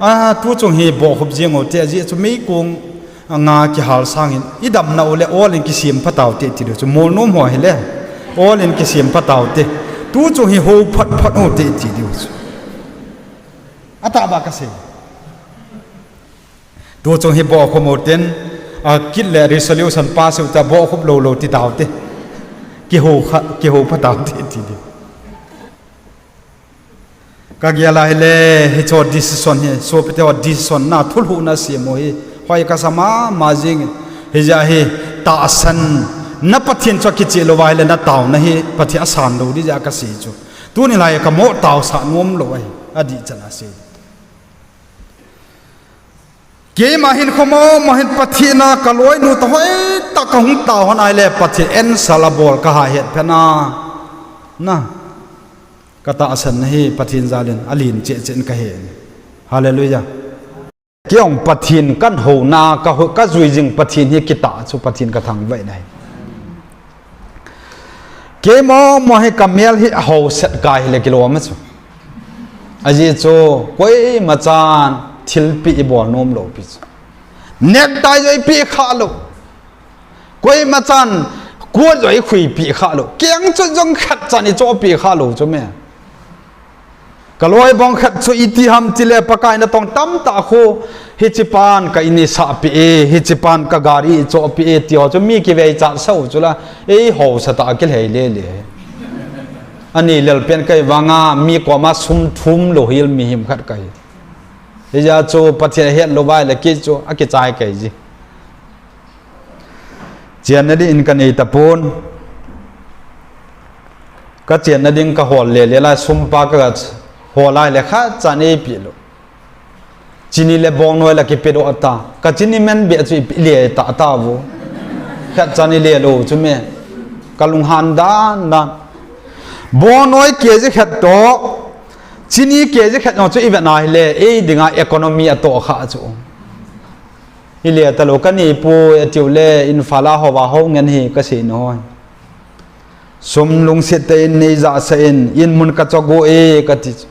A, tu chung hi bohkhup jing u te ajeh chu meikong nga kihal sangin, i damna u le ol in kisem pha tau te ti diu chu, mol nom ho hi le, ol in kisem pha tau te, tu chung hi ho phat phat u te ti diu chu. Atah ba ka sei. Tu chung hi bohkhup u ten, a kit le resolution pass u ta bohkhup lou lou ti tau te. Kiho kha, kiho pha tau te ti diu. Ka gel a hile, hicho decision hi, sopite ho decision na thulhuhna sem u hi, hoi kasa mama jing, hijeh a hi, tahsan, na Pathen chu akicheh lou va hile, na taona hi, Pathen asan lou di jeh a kasei chu. Tuni lai kamo taosah nom lou ahi, adih chan a sei. Keima hin khomo, mo hin Pathen a kaloinu toh hoitah kahung tao hon ahile Pathen answer abol kaha het phat na. Na. Katahsan na hi Pathen jal in alen cheh cheh in kahe. Hallelujah. Kei jong Pathen kahouna, ka, kajui jing Pathen hi kitah chu Pathen kathangvah in ahi. Keimo mo hi kamel hi ahouset kai hile kilom a chu. Ajeh chu, koima chan thilpeh ibol nom lou pi chu. Necktie jong ipeh kha lou. Koima chan coat jong ikhuipeh kha lou. Kengchot jong khat chan ichohpeh kha lou chu me. Kaloi bang khat chu iti ham tile Pakai natong tamtah khu, hiche pan ka in isahpeh e, hiche pan ka gari ichohpeh e, ti ho chu mi kiveichat sa u chu la, eihousa tah a kilhei lele. Ani lel pen kahi vanga, mi koma sum thum lou hel mihem khat kahi. Hijeh a chu Pathen ahet lou va ahile kei chu akichai kahi ji. Chenna ding in kanei tapon. Kachenna ding kahol lele lai sum pa kahol lai le khat chan eipeh lou. Chini le bongnoi la kipedoh ta. Ka chini man beh chu ile tah tauvo. Khat chan ile lou chu me. Kalunghan dan dan. Bongnoi KG khat toh, chini KG khat jong chu ivet na hile, ei dinga economy atoh kha chu. Ile talou kanei poi atiu le, Imphal a houva hou ngen hi kasei nahoi. Sum lungset tah in neijahsah in, in mun kachoh go e kati chu.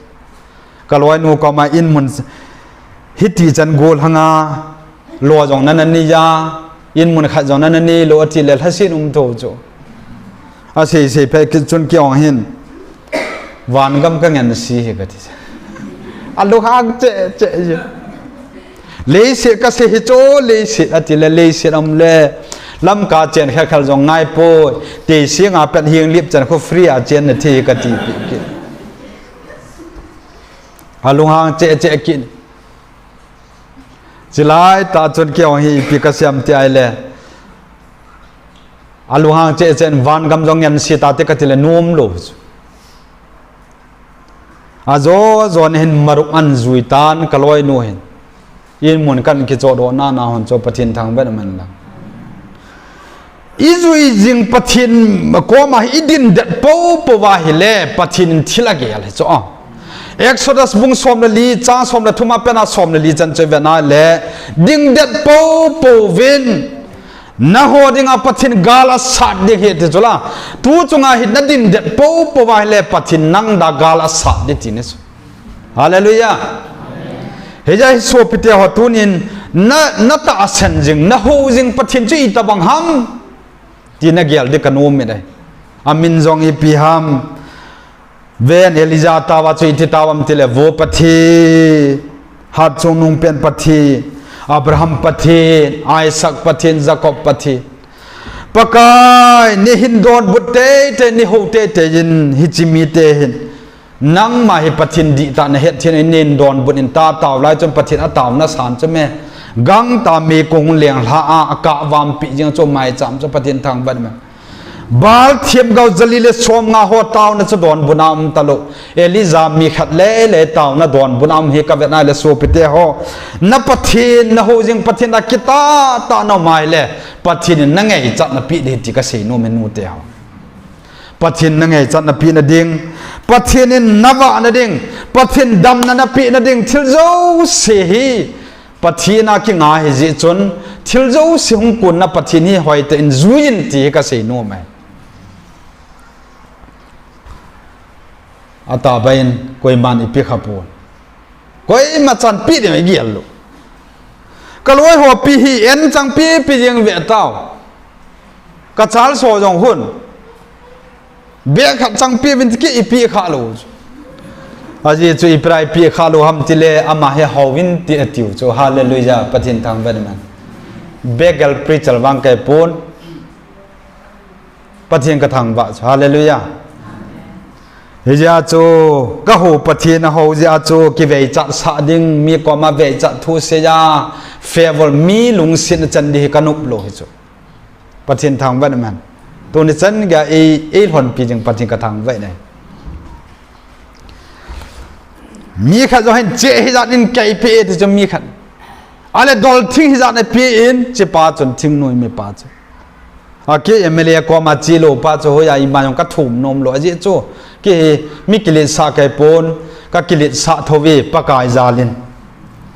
Kaloinu koma in mun hiti chan golhanga, lo jong nana neiya, in mun khat jong nana neilou ati le lhaset um thou chu. Asei sei phat kit chun kei jong hin, vangam kangense hi kati chu. Alunghang cheh cheh ji. Leiset kasei hi chu, leiset atile leiset aum le, Lamka chen khat khel jong ngaipoi, teising a pat hinglip chan khu free a chenna thei kati pi kit. Alunghang cheh cheh kit. Chulai tah chun kei jong hi ipi kasei ham ti ahile, alunghang cheh cheh in vangam jong ngense tate katile nom lou chu. Ajo jo na hin maruk an jui tan kaloinu hin. In mun kan kichohdoh nana hon chu Pathen thangvah in aman lang. Ijui jing Pathen koma hi idin det poupou va hile Pathen in thil agel hi chu a. Exodus bung som le li, chang som le thum a pat a som le li chan chu ivet na le, dingdet poupou vin, naho dinga Pathen gal asat ding ahi ti chu la. Tu chunga hi nadindet poupou va hile Pathen nang dinga gal asat ding ti ahi chu. Hallelujah. Hijeh a hi sopite ho tunin na, natahsan jing, nahou jing Pathen chu itobang ham ti nagel ding kanom e. Amin jong ipi ham. Ven Elijah taova chu iti tao ham tile, Vo Pathen, Hatchungnungpen Pathen, Abraham Pathen, Isaac Pathen, Jacob Pathen. Pakai, neihin donbut teitei, neihou teitei in hiche mite hin. Nangma hi Pathen dihtah nahet thei in neihin donbut in tia tao lai chun Pathen ataona san chu me. Gangtah meikong hung lenglha a, akah vampeh jing chu maicham chu Pathen thangvah in. Baal themgao jali le somnga ho taona chu donbut a um talou. Elijah mi khat lele taona donbut a um hi kavet nai le sopite ho. Na Pathen, nahou jing Pathen a kitah tah na um ahile, Pathen in nangaichat napeh ding ti kasei nom e nute ho. Pathen nangaichat napeh na ding, Pathen in navah na ding, Pathen damna napeh na ding, thil jouse hi Pathen a kingai hijeh chun, thil jouse hung konna Pathen hi hoitah in jui in ti hi kasei nom e. Atahbeh in koiman eipeh khapon. Koima chan peh ding igel lou. Kaloi ho pi hi en chang pi pi jeng ve tao. Kachal so jong hun. Bag khat chang pi vin ti kei eipeh khalou. Ajeh chu ipi a eipeh khalou ham tile ama hi hao vin ti atiu chu. Hallelujah, Pathen thangvah in. Begel preacher vang kahipon. Pathen kathangvah chu. Hallelujah. Hijeh a chu kahou Pathen ahou jeh a chu kiveichat sah ding, mi koma veichat thusei a, favor mi lungsetna chan ding hi kanop lou hi chu. Pathen thangvah in. Tuni chan geiya ei, eilhonpi jing Pathen kathangvah in ahi. Mi khat jong hin che hijat in kei pe e ti chu mi khat. Ale dol thing hijat in pe in, chepa chun thingnoi mipa chu. Akei M L A koma chelou pa chu hoiya ima jong kathum nom lou ajeh chu. Kei hi mi kiletsah kahipon, kakiletsah thou ve Pakai jal in.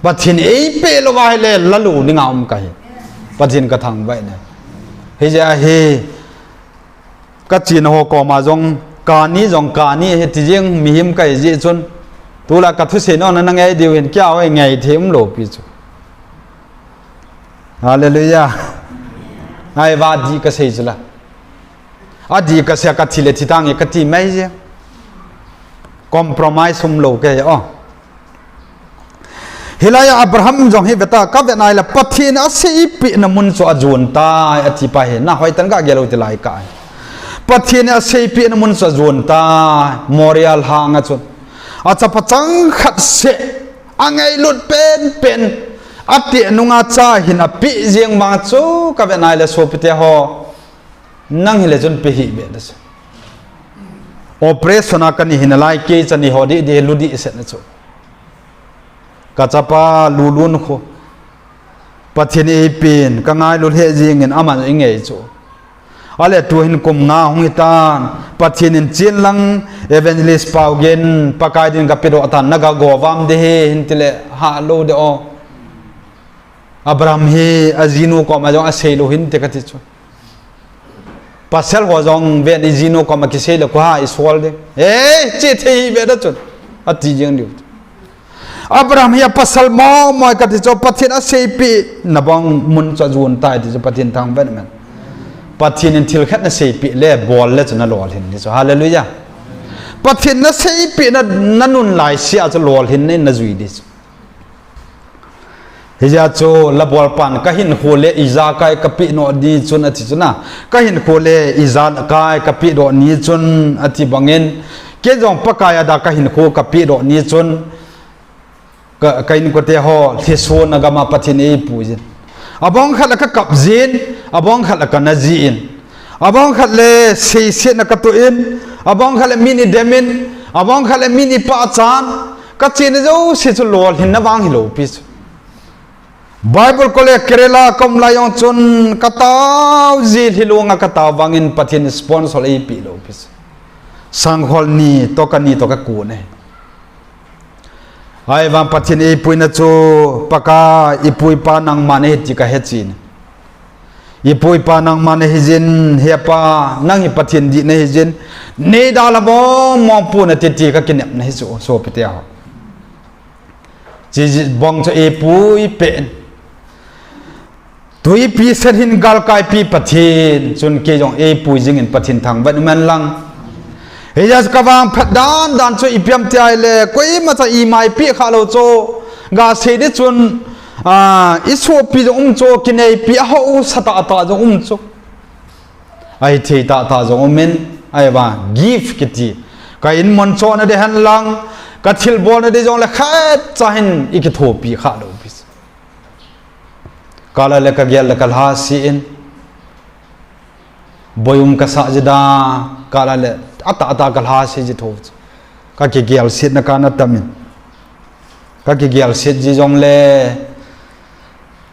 Pathen eipeh lou va ahile lalou dinga um kahi. Pathen kathangvah in ahi. Hijeh a hi kachena ho koma jong kani jong kani ahi ti jeng mihem kahi jeh chun. Tulai kathusei nona nangei diu hin keiya hoi ngei thei umlou pi chu. Hallelujah. Ahivang adih kasei chu la. Adih kasei a kathi le thi tange kati mai jeng. Compromise umlou kahi o. Hilai a Abraham jong hi veta kavet nai le Pathen in aseipehna mun chu ajon tai ati pa hi. Nahoi tan gagel u ti lai ka. Pathen in aseipehna mun chu ajon tai Moria lhanga chun. Achapa changkhat seh angailut penpen. Ateh nunga cha hin apeh jeng vang chu kavet nai le sopite ho. Nang hile chun pe hih beh ta chu. Operation a kani hinalai kei cha ni ho dih dih lu dih set na chu. Kachapa lulun khu. Pathen in eipen, kangailut lheh jengin aman ingei chu. Ale tuhin kum nga hung hitan, Pathen in chenlang Evangelist Paogen, Pakai din kapedoh tan, naga go vam ding ahi, hin tile halou deh o. Abraham hi ajinu koma jong aseilou hinte kati chu. Pasal ho jong ven ijinu koma kisei le koi ha isol ding. Ei, che thei beh ta chun. Ati jeng diu. Abraham hi apasal momo kati chu Pathen in aseipehna bang mun chu ajon tai ti chu Pathen thangvah in. Pathen in thil khat naseipeh le bol le chu nalolhin ding chu. Hallelujah. Pathen in naseipehna nanun laisea chu lolhinna in najui ding chu. Hijeh a chu labolpan kahinkho le ijakai kapehdoh ni chun ati chun a. Kahinkho le ijakai kapehdoh ni chun ati bangin. Kei jong Pakai a dia kahinkho kapehdoh ni chun. Ka, kainkote ho, lhisona gama Pathen in eipuijin. Abang khat la kakap jin, abang khat la kana jin. Abang khat le seisetna katoh in, abang khat le min idemin, abang khat le min ipahchan, kachena jouse chu lolhinna vang hilou pi chu. Bible College Kerala kaum lai jong chun katao ji lhilunga katao vangin Pathen sponsor eipeh lou pi chu. Sanghol ni toh kani toh kakon ahi. Ahivang Pathen eipuina chu Pakai ipu ipa nangma nahi ti kahechen. Ipu ipa nangma nahijin, he Pa, nang hi Pathen dih nahijin, neidalha mong mong pu nate ti kakinepna hi chu, sopite ho. Chibang chu eipui pen. Twipi set hin galkaipi Pathen, chun kei jong eipui jingin Pathen thangvah in umhen lang. Hijeh a chu kavangphat dan dan chu ipi ham ti ahile, koimacha imai peh khalou chu, gasei ding chun, a, isopi jong um chu, kineipi ahaosa tahtah jong um chu. Ahithei tahtah jong umin, ahivang gift kiti. Ka inmun chohna ding hen lang, kathilbolna ding jongle khatcha hin ikithopi khalou pi. Kala le kagel le kalhasi in. Boium kasah ji da, kala le ata ata kalhasi ji tho. Kakigel sit na kana tamin. Kakigel sit ji jongle,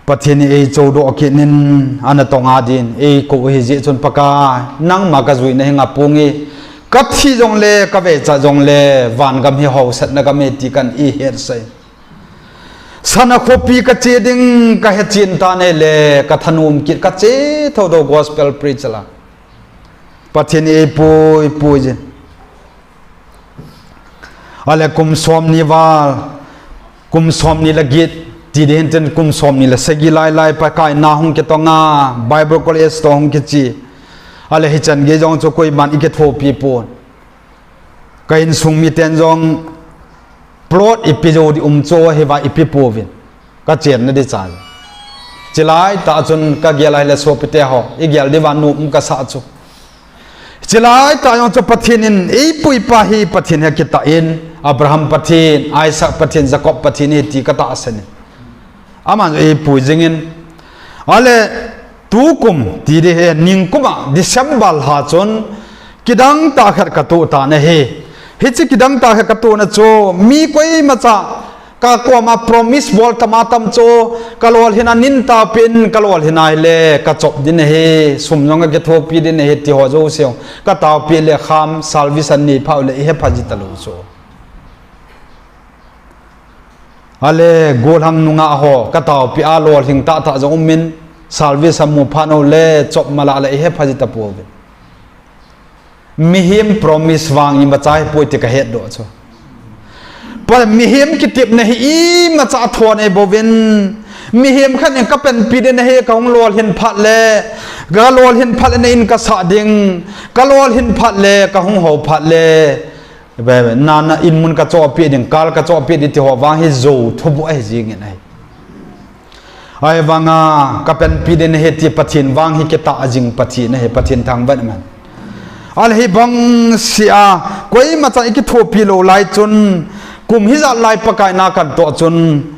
Pathen in eichodoh kit in, ana tong a din, eikou hi ji chun Pakai, nangma kajuina hi ngapung e, kathi jongle, kaveicha jongle, vangam hi hausatna gam e ti kan ihet sai. Sana khopi kache ding, kahechen tan ahile, kathanum kit kache thou thou gospel preach la. Pathen in eipui, pui jin. Ale kum somni val, kum somni le get, ti ding hintin kum somni le sagi lai lai Pakai na hung kitong a, Bible College toh hung kiche. Ale hichan gei jong chu koiman ikithopi pon. Ka insung miten jong plot ipi jou di um chu hiva ipi pouvin. Kachenna di chai. Chilai tah chun kagel ahile sopite ho, igel diuva nom um kasah chu. Chilai tah jong chu Pathen in eipui pa hi Pathen hi akitah in, Abraham Pathen, Isaac Pathen, Jacob Pathen hi ti katahsan in. Aman eipui jingin. Ale tukum ti di hi ningkum a December lha chun kidang tah khat katoh tan ahi. Hiche kidang tah khat katohna chu mi koimacha kakoma promise bol tam a tam chu kalolhin a nin taopeh in kalolhin ahile kachop ding ahi, sum jong kakithopi ding ahi ti ho jouse jong kataopeh le kham service anei phau le ihepha ji talou chu. Ale golhang nungah ho kataopeh a lolhing tahtah jong umin service amu phat u le chop malah le ihepha ji tapouvin. Mihem promise vang imacha hipoi ti kahetdoh chu. Pa mihem kitepna hi imacha thon eibouvin. Mihem khat in kapanpi ding ahi kahung lolhin phat le, kalolhin phat le na in kasah ding, kalolhin phat le kahung hou phat le, nana inmun kachohpeh ding, kal kachohpeh ding ti ho vang hi jou thubuh ahi jingin ahi. Ahivanga kapanpi ding ahi ti Pathen vang hi kitah jing Pathen ahi, Pathen thangvah in amen. Ale hibang sea koimachan ikithopi lou lai chun, kum hijat lai Pakai na katoh chun,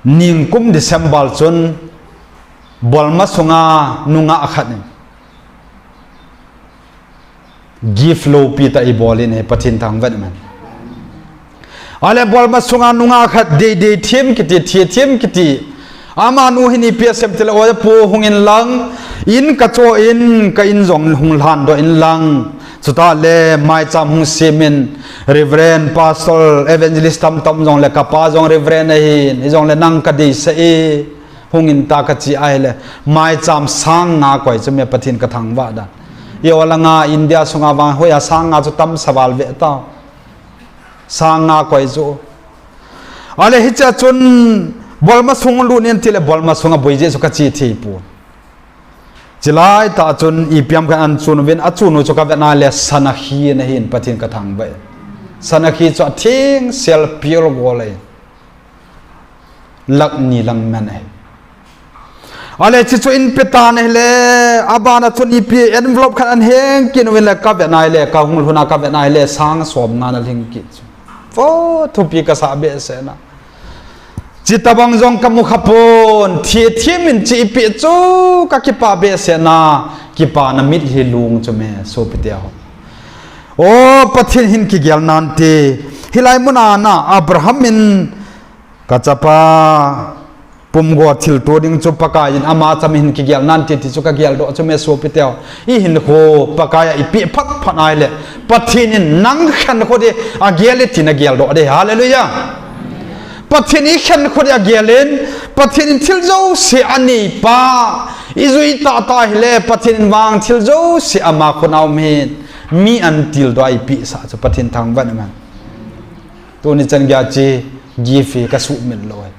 ningkum December chun Bolma sunga nungah khat in gift loupi tah ibol in ahi, Pathen thangvah in amen. Ale Bolma sunga nungah khat Deidei them kiti, Thi them kiti. Amanu hin ipi asei em tile, oja pu hung in lang, in kachoh in, ka in jong hung lhandoh in lang. Chutah le maicham hung sem in, Reverend, Pastor, Evangelist tamtam jongle kapa jong Reverend ahin, hijongle nang kadeisah e. Hung in ta kache ahile, maicham sang nga koi chu me Pathen kathangvah dan. Iolanga India sunga vang hoiya sang nga chu tamsa val ve tao. Sang nga koi chu. Ale hichea chun Bolma sung lut in tile Bolma sunga boi jeh chu kache thei pon. Chilai tah chun ipi ham khat ahin chun uvin, achun u chu kavet na le sana khi ana hin Pathen kathangvah e. Sana khi chu athengsel pure gold ahi. Lakh ni lang man ahi. Ale hiche chu in pe tan ahile, abana chun ipi envelope khat ahin heng kit uvin le kavet na hile, kahung lhun a kavet na hile, sang som nga ana lhing kit chu. Vo thupi kasah behseh na. Chuti tabang jong kamu khapon, Thi them in hiche eipeh chu kakipah behseh na, kipana mitlhi lung chu me sopite ho. O Pathen hin kigel nante, hilai muna na Abraham in kachapa pumgo thilto ding chu Pakai in ama cham hin kigel nante ti chu kageldoh chu me sopite ho. Ihinkho Pakai a ipeh phat phat ahile, Pathen in nang khenkho di agel e ti nageldoh ding. Hallelujah. Pathen in ikhenkho di agel in, Pathen in thil jouse aneipa, ijui tahtah hile, Pathen in vang thil jouse ama khut a um hin, mi ahin tildoh a ipehsah chu Pathen thangvah in amen. Tuni chan geiya hiche gift hi kasumil lou ahi.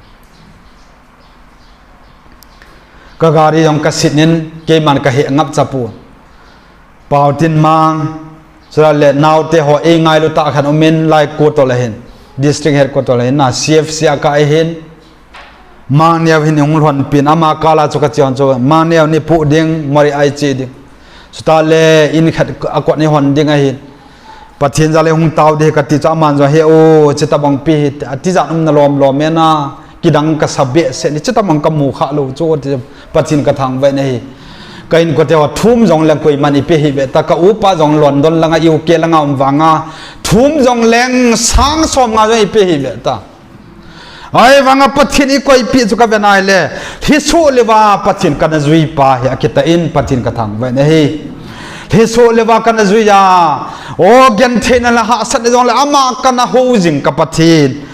Ka gari jong kasit in, keiman kahe ngap chapon. Paotinmang, chule naote ho eingailu tah khat umin, lai Kotol ahin, District Headquarter ahin, na C F C a kah ahin, Mangneo hin eihung lhonpin, ama kal a chu kache hon chu, Mangneo neipoh ding, Moreh a iche ding. Chutah le in khat akot neihon ding ahin. Pathen jal a hung tao ding kati chu aman jong he o, chuti tabang pi hi, atijat umna lom lom e na. Kidang kasa behseh in, chuti tamang kamu khalou chu ti, Pathen kathangvah in ahi. Ka inkote ho thum jong leng koiman eipeh hih veta, ka upa jong London langa U K langa um vanga, thum jong leng sang som nga jong eipeh hih veta. Ahivanga Pathen eikoipeh chu kavet na hile, lhisoh leuva Pathen kana jui pa hi akitah in Pathen kathangvah in ahi. Lhisoh leuva kana jui a, o gentheina le hahsatna jong le ama kana hou jing ka Pathen.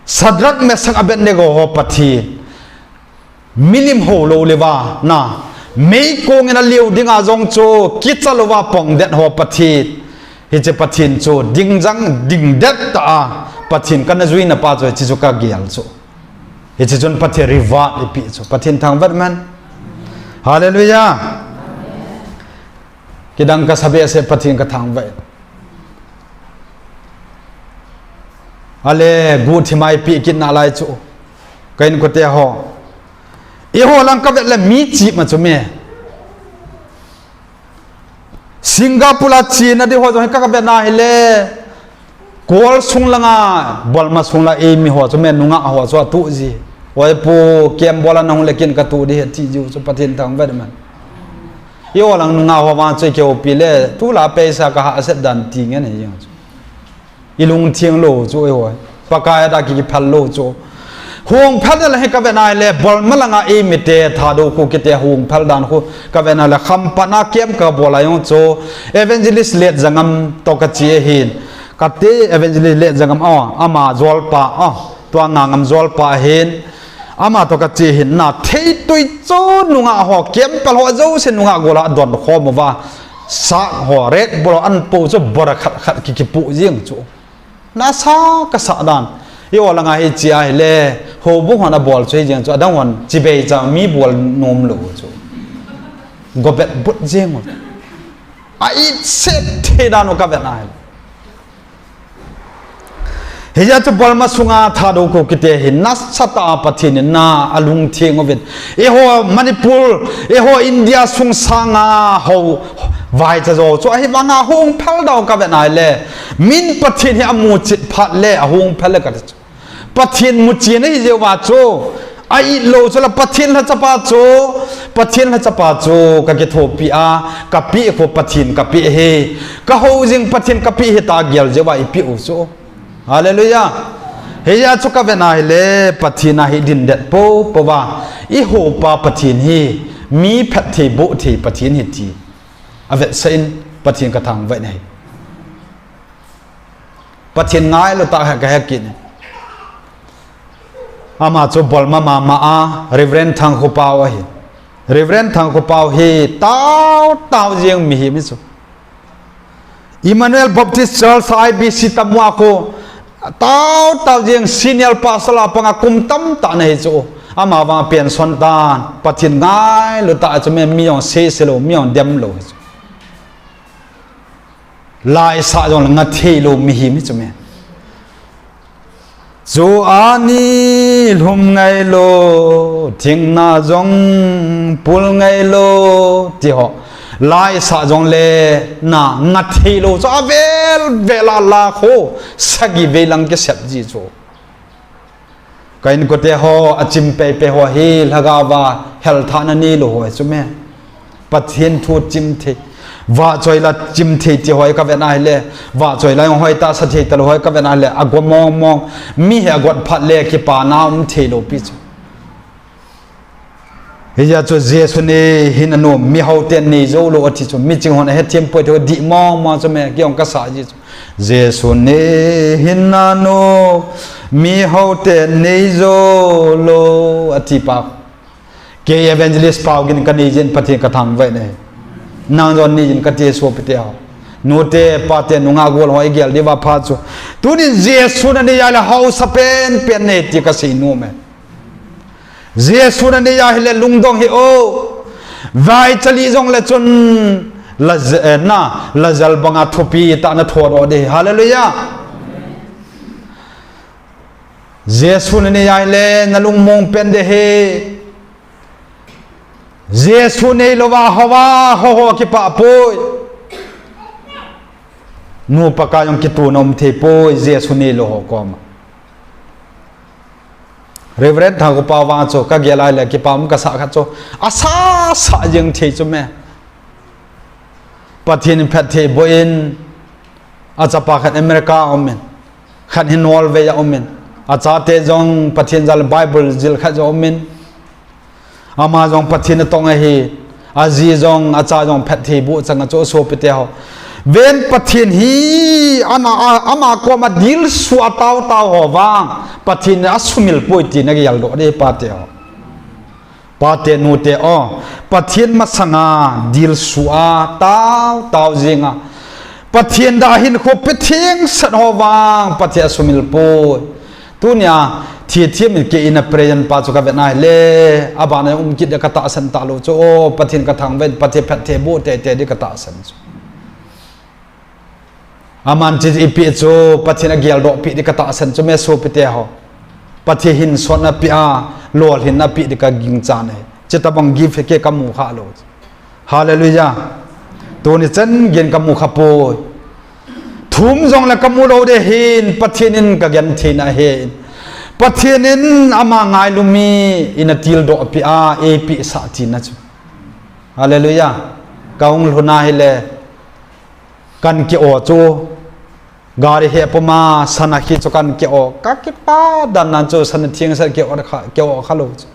Shadrach, Meshach, Abednego ho Pathen. Milim hou lou leuva, na, meikong in alio dinga jong chu kicha louva pongdet ho Pathen. Hiche Pathen chu dingjang dingdet tah a Pathen kana juina pa chu hiche chu kagel chu. Hiche chun Pathen reward eipeh chu. Pathen thangvah in ahi. Hallelujah. Kidang kasa behseh, Pathen kathangvah in. Ale, guhthima eipeh kit nalai chu. Ka inkote ho. Eiho lang kavet le mi chima chu me. Singapore a chena di ho jong hi ka, kavet na hile. Kol sung langa, Burma sung la eimi ho chu me nungah ho chu atuh ji. Oi pu, kem bola nahung le kin katuh di ahi ti jiu chu Pathen thangvah in ahi. Eiho lang nungah ho vang chu kihoupi le, tulai peisa kahahsat dan ti ngen ahi jeng chu. Ilungtheng lou chu eiho. Pakai a da ki, kiphal lou chu. Hung phal le hi kavet na hile, Burma langa eimite, Thadou Kuki te hung phal dan khu kavet na le, Khampat a camp kabol a jong chu, Evangelist Letjangam toh kache ahin. Kati Evangelist Letjangam, o, ama jolpa, o, tua Ngangam jolpa ahin. Ama toh kache ahin, na theitui chu nungah ho, camp pal ho jouse nungah gol a adon khom uva. Sak ho, Red Bull ho, an po chu bora khat khat ki, kipoh jeng chu. Nasa kasah dan. Eiho langa hiche ahile, houbung hon abol chu hijeng chu, adang hon chibai cha mi bol nom lou chu. Gobet but jeng u. A itse thei dan u kavet na hile. Hijeh chun Burma sunga Thadou Kuki te hi nasatah a Pathen in na alungtheng uvin. Eiho Manipur, eiho India sung sanga ho vaicha jo chu ahivanga hung phal dan u kavet na hile. Min Pathen hi amu chet phat le ahung phal le kati chu. Pathen muchen ahi jeh uva chu. A-it lou chu la Pathen lhachapa chu, Pathen lhachapa chu kakithopi a, kapeh khu Pathen kapeh ahi, kahou jing Pathen kapeh ahi tia gel jeh uva eipeh u chu. Hallelujah. Hijeh chun kavet na hile Pathen a hi dindet popo uva. Eiho pa Pathen hi mi phatthei bohthei Pathen ahi ti avetsah in Pathen kathangvah in ahi. Pathen ngailutah hi kahe kit e. Ama chu Burma mama a Reverend Thangkhopao ahi. Reverend Thangkhopao hi taotao jeng mihem ahi chu. Emmanuel Baptist Church I B C Tamu a khu taotao jeng senior pastor a panga kum tamtah ana hi chu. Ama vang pension tan Pathen ngailutah chu me mi jong seise lou, mi jong dem lou ahi chu. Laisah jong le ngathei lou mihem ahi chu me. Chu ani lhum ngailou, thingna jong pul ngailou, ti ho. Laisah jong le na ngathei lou chu avel vel a la khu sagi vei lang kisep ji chu. Ka inkote ho, achim peipe ho hi lhagao va helthahna neilou ho ahi chu me. Pathen thu chim thei, vahchoi la chim thei ti ho hi kavet na hile, vahchoi la jong hoitah sa thei talou ho hi kavet na hile, ago mong mong, mi hi agot phat le kipana um thei lou pi chu. Hijeh chun Jesu nei hin anom, mihao ten nei jou lou ati chu, miching hon ahethem poi ti ho dih mong mong chu me, kei jong kasa ji chu. Jesu nei hin anom, mihao ten nei jou lou ati pa. Kei Evangelist Paogin kanei jeh in Pathen kathangvah in ahi. Nang jong nei jin kati e sopite ho. Nute, pate, nungah gol ho igel diuva pha chu. Tunin Jesu nanei a le haosa penpen nahi ti kasei nom e. Jesu nanei a hile lungdong hih o. Vaicha lih jongle chun la, eh, na, la jal banga thupi tah nathodoh ding. Hallelujah. Jesu nanei a hile nalungmong pen ding ahi. Jesu neilouva houva ho ho kipah poi. Nupa kah jong kituna um thei poi, Jesu neilou ho koma. Reverend Thangkhopao vang chu kagel a ahile kipah um kasah khat chu, asasa jeng thei chu me. Pathen in phatthei boh in, achapa khat America a um in, khat hi Norway a um in, achate jong Pathen jal Bible jil khat jong um in, ama jong Pathen atong ahi, aji jong, acha jong phatthei boh chang a chu sopite ho. Ven Pathen hi, ana, a, ama koma dilsuh a taotao ho vang, Pathen in asumil poi ti nageldoh ding pate ho. Pate nute o, Pathen masanga dilsuh a, taotao jeng a, Pathen dia hinkho pe thengsel ho vang, Pathen asumil poi. Tunia, thi thiam in kei in a prayer pa chu kavet na ahile, abana um kit dia katahsan talou chu, o, Pathen kathangvah in, Pathen phatthei boh teitei ding katahsan chu. Aman chu ipi chu, Pathen ageldoh pi ding katahsan chu me sopite ho. Pathen hinsotna pi a, lolhinna pi ding kagingchan ahi. Chutobang gift hi kei kamu khalou. Hallelujah. Tuni chan geiyin kamu khapoi. Thum jongle kamu lou ding ahin, Pathen in kagentheina ahin. Pathen in ama ngailu mi in atildoh pi a, eipeh sah tina chu. Hallelujah. Kahung lhun a ahile, kan ke-o chu, gari hepuma sana khi chu kan ke-o, kakipah dan nan chu sana thengsa ke-o kha, ke-o khalou chu.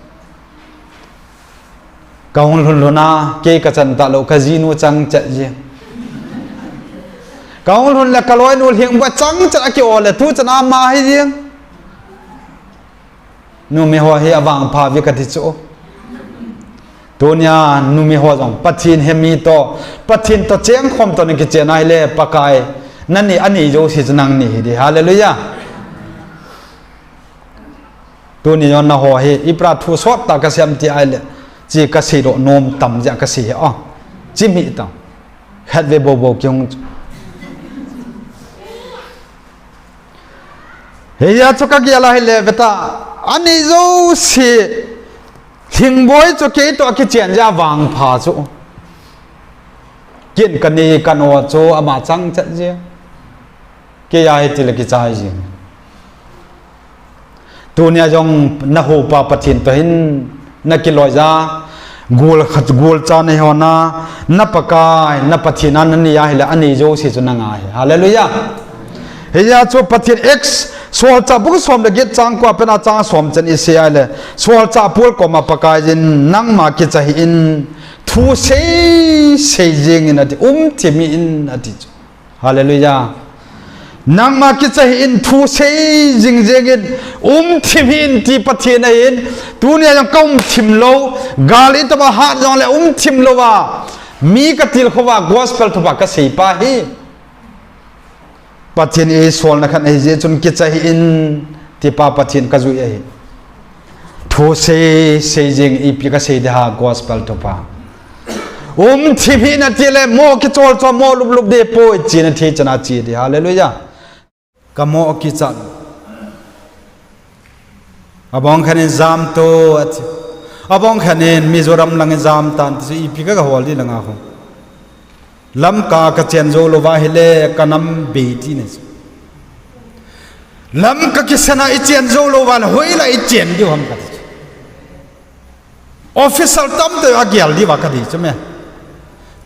Kahung lhun lhun a, kei kachan talou, kajinu chang chet jeng. Kahung lhun le kaloinu lhingboi chang chet a ke-o le, tuchan ama hi jeng. Numei ho hi avangpha uve kati chu. Tunia numei ho jong Pathen hemi toh, Pathen toh chengkhom toh nakichen ahile Pakai, nani, anei jouse chu nangni hiding. Hallelujah. Tuni jong naho hi, ipi thu sottah kasei em ti ahile, hiche kaseidoh nom tam jeh a kasei hi a. Chimhi tang. Khatvei boubou kihung chu. Hijeh a chu kagel a ahile veta, anei jouse, lhingboi chu keitoh akichen jeh a vangpha chu. Ken kanei kano chu ama chang chet jeng. Kei a hitile kichai jeng. Tunia jong nahupa Pathen toh hin nakiloija, gol khat, golcha nahona, na Pakai, na Pathen a nanei ahile, anei jouse chu nanga ahi. Hallelujah. Hijeh a chu Pathen Acts, Solchah bung som le get chang ko a pat a chang som chan isei ahile, solchah pol koma Pakaiyin, nangma kicha hih in, thu sei sei jengin ati, um thim hih in ati chu. Hallelujah. Nangma kicha hih in, thu sei jing jengin, um thim hih in ti Pathen ahin, tunia jong kaum thim lou, gal itobang hat jongle um thim louva, mi katilkhouva, gospel thupha kaseipa hi. Pathen eisolna khat ahijeh chun kicha hih in, tipa Pathen kajui ahi. Thu sei sei jeng, ipi kasei ding ham, gospel thupha. Um thim hih in atile, mo kichol chol, mo lup lup ding poi, chena thei chana che ding. Hallelujah. Kamo kichat. Abang khat in jamto ati. Abang khat in Mizoram lang in jamtan ti chu ipi ka, kahol ding langa ho. Lamka kachen jou louva ahile kanam bei ti ne chu. Lamka kisan a ichen jou louva le hoilai ichen diu ham kati chu. Official tamtah a gel diuva kati chu me.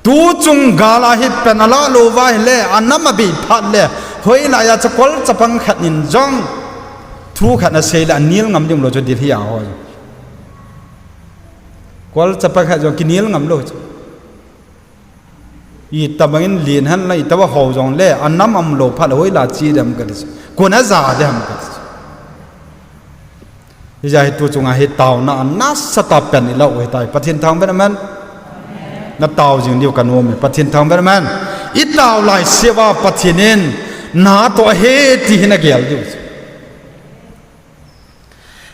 Tuchung gal a hi pen ala louva ahile, anam abei phat le, hoilai a chu kol chapang khat in jong thu khat asei le anel ngam ding umlou chu Delhi a ho jong. Kol chapang khat jong kinel ngam lou chu. Itobang in len henlang, itobang hou jongle, anam umlou phat le hoilai che ding ham kati chu. Kona ja ding ham kati chu. Hijeh a hi tuchunga hi taona a nasatah pen ilah u ahitai. Pathen thangvah in, amen. Natao jing diu kanom e. Pathen thangvah in, amen. Itao laiseuva Pathen in natoh ahi ti hi nagel diu.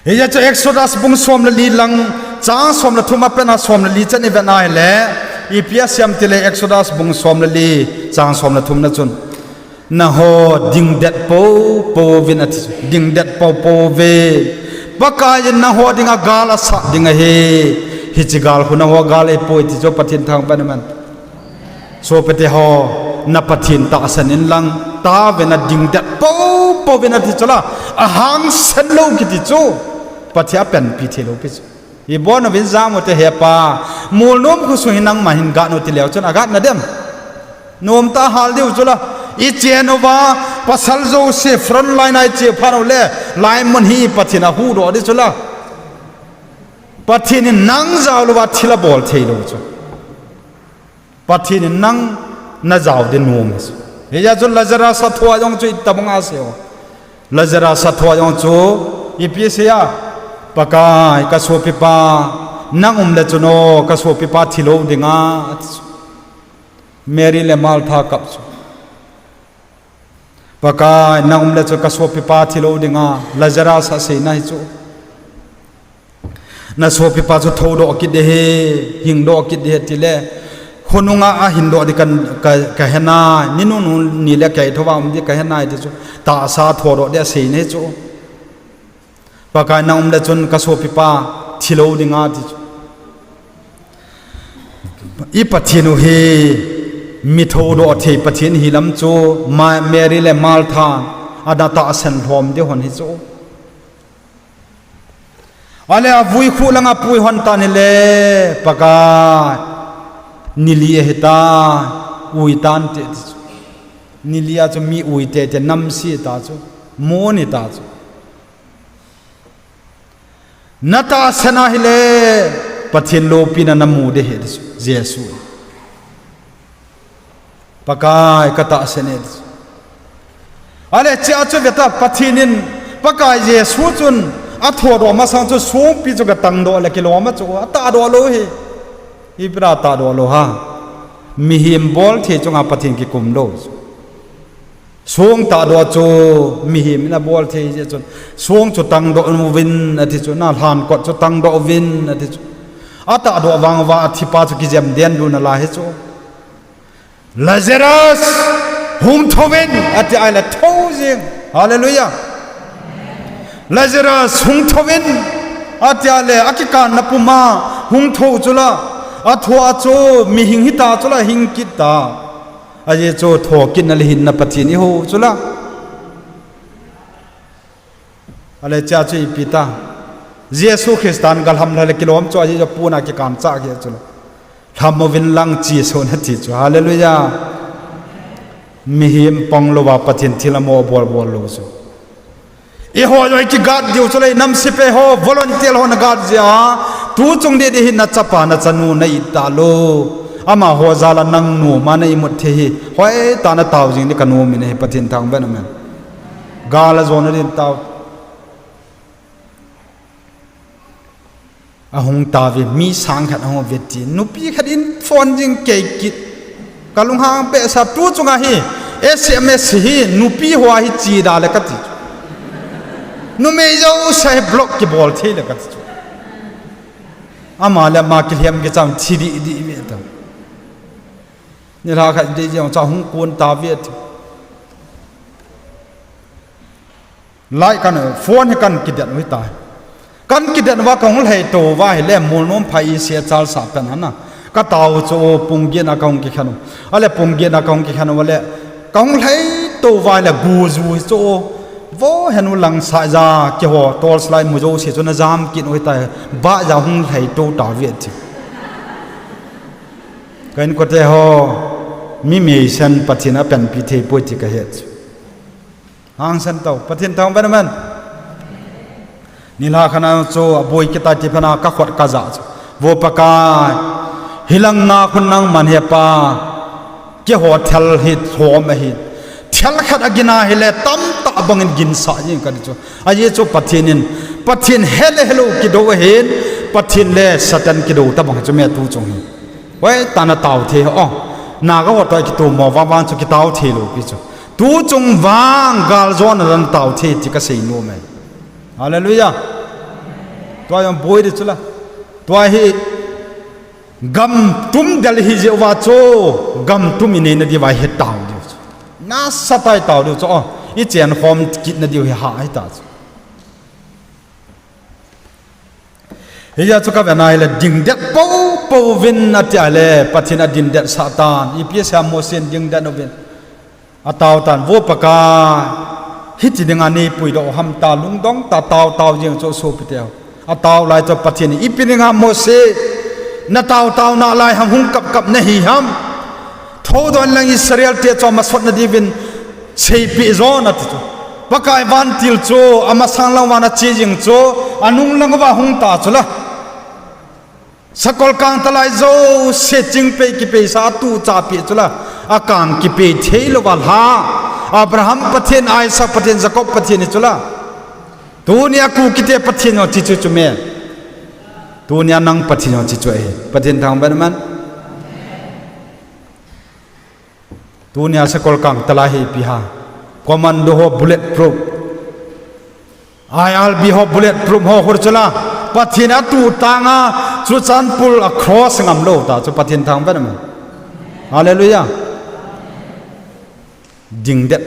Hijeh chun Exodus bung som le li lang, chang som le thum a pat a som le li chan ivet na ahile, ipi asei em tile Exodus bung som le li, chang som le thum na chun, naho dingdet poupou vin ati chu, dingdet poupou vin. Pakai in naho dinga gal asat ding ahi, hiche gal khu naho gal ahipoi ti chu Pathen thangvah in, amen. Sopite ho, na Pathen tahsan inlang, taovin, nadingdet poupou vin ati chu la, ahangsan lou kiti chu. Pathen apanpi thei lou pi chu. Ibon uvin jam u te he Pa, Molnom khosung hi nangma hin gat u ti leu chun agat na dem. Nom tah a hal diu chu la. I chen uva, pasal jouse front line a i che phat u le, lai mun hi Pathen ahuhdoh di chu la. Pathen in nang jao louva thil abol thei lou chu. Pathen in nang na jao di nom chu. Hijeh chun Lazarus athu a jong chu itobang a sei u. Lazarus athu a jong chu ipi sei a, Pakai, ka sopipa, nang um le chun o, ka sopipa thi lou ding a, ati chu. Mary le Martha kap chu. Pakai, nang um le chun ka sopipa thi lou ding a, Lazarus aseina hi chu. Na sopipa chu thoudoh kit ding ahi, hingdoh kit ding ahi ti le, khonung a ahingdoh ding ka, ka, ka he nai, ni nunung ni le kei thouva um ding ka he nai ti chu, tahsa thoudoh ding aseina hi chu. Pakai, nang um le chun ka sopipa thi lou ding a ti chu. I Pathen u hi mi thoudoh thei Pathen hi lam chu Ma-, Mary le Martha ana tahsan lhom ding hon hi chu. Ale avui khu langa pui hon tan hile, Pakai, ni li ahi tai, ui tan te ti chu. Ni li a chu mi ui teitei, namse ta chu, mun hi ta chu. Na tahsan a hile, Pathen loupina na mu ding ahi ti chu, Jesu. Pakai, ka tahsan e ti chu. Ale chea chu ve ta, Pathen in, Pakai Jesu chun athoudoh masang chu songpi chu ka tangdoh le kilom a chu, atahdoh lou hi. Ipi dia tahdoh lou ham? Mihem bol thei chunga Pathen kikum lou chu. Song tahdoh chu mihem in abol thei jeh chun, song chu tangdoh uvin ati chu, na lhankot chu tangdoh uvin ati chu. Atahdoh vang uva athipa chu kijem den lhon nalai hi chu. Lazarus, hung thouvin, ati a le thou jeng. Hallelujah. Lazarus, hung thouvin, ati a le akikanna puma hung thou chu la. Athu a chu mihing hita chu la, hing kit ta. Ajeh chu thokitna le hinna Pathen ihou chu la. Ale chea chu ipi ta. Jesu Christan galham lha le kilom chu ajeh chu puna kikan cha kit chu la. Lham uvin lang Jesu nati chu. Hallelujah. Mihem pang louva Pathen thil amo bol bol lou chu. Eiho jong ikigat diu chu le, namse pen ho, volunteer ho nagat jeh a, tuchung didi hin nachapa nachanu na it talou. Amaho jal a nang noma na imut thei hi hoitah in atao jing ding kanom in ahi, Pathen thangvah in, amen. Gal a jona din tao. Ahung tauve, mi sang khat ahung uve ti. Nupi khat in phone jing kei kit. Kalunghang behseh, tuchunga hi S M S hi nupi hoa hi che da le kati. Numei jouse hi block kibol thei le kati chu. Ama le ama kilhem kicham thi didi ve ta. Nilhah khat dei jeng cha hung kon tauve ti. Lai kan, phone hi kan kidet u hitai. Kan kidet uva kahung lhai tou uva hile, Molnom phai ise chal sa pen hana. Katao chu pung get na kahung kikhen u. Ale pung get na kahung kikhen u le, kahung lhai tou uva le gu ju hi chu. Vo henu lang sa ja kiho torch light mu jouse chu najam kit u hitai. Ba ja hung lhai tou tauve ti. Ka inkote ho, mi meisen Pathen apanpi thei poi ti kahet. Hangsan tau, Pathen thangvah in, amen. Nilhah khat a chu aboi kit tai ti phat a kakhut kaja chu. Vo Pakai, hilang na khun nangman hepa, keiho thal hi thom ahi. Thal khat agin ahile tamtah bangin ginsah jing kati chu. Ajeh chu Pathen in, Pathen he le helou kidou ahin, Pathen le Satan kidou tabang chu me tuchung hi. Hoitah in atao thei ho. Naga ho toh kitomo vang vang chu kitao thei lou pi chu. Tuchung vang galjona dan tao thei ti kasei nom e. Hallelujah. Tua jong boi di chu la. Tua hi gam tum del hi jeh uva chu, gam tum inei na diuva hi tao diu chu. Nasa tah in tao diu chu. O, ichen khom kit na diu hi ha hita chu. Hijeh chu kavet na hile dingdet poupou vin ati ale, Pathen adindet sah tan, ipi asei a Mosen dingdet uvin. Atao tan, Vo Pakai, hiti dinga neipuidoh u ham tia lungdong tah a tao tao jeng chu sopi teho. Atao lai chu Pathen in, ipi dinga Mose, natao tao nalai ham hung kap kap nahi ham? Thoudoh in lang Israel te chu amasot nadiuvin seipeh jo in ati chu. Pakai vantil chu amasang lang uva ana che jing chu, anung lang uva hung ta chu la. Sakol kangtalai jouse chingpei kipeisa atuh chapeh chu la. Akang kipei thei louva lha. Abraham Pathen, Isaac Pathen, Jacob Pathen hi chu la. Tunia Kukite Pathen jong hiche chu chu me. Tunia nang Pathen jong hiche chu ahi. Pathen thangvah in um hen. Tunia sakol kangtalai hi ipi ham? Commando ho bullet proof. I R B ho bullet proof ho khu chu la. Pathen atuh tanga Churachandpur a cross ngam lou ta chu Pathen thangvah in um hen. Hallelujah. Dingdet.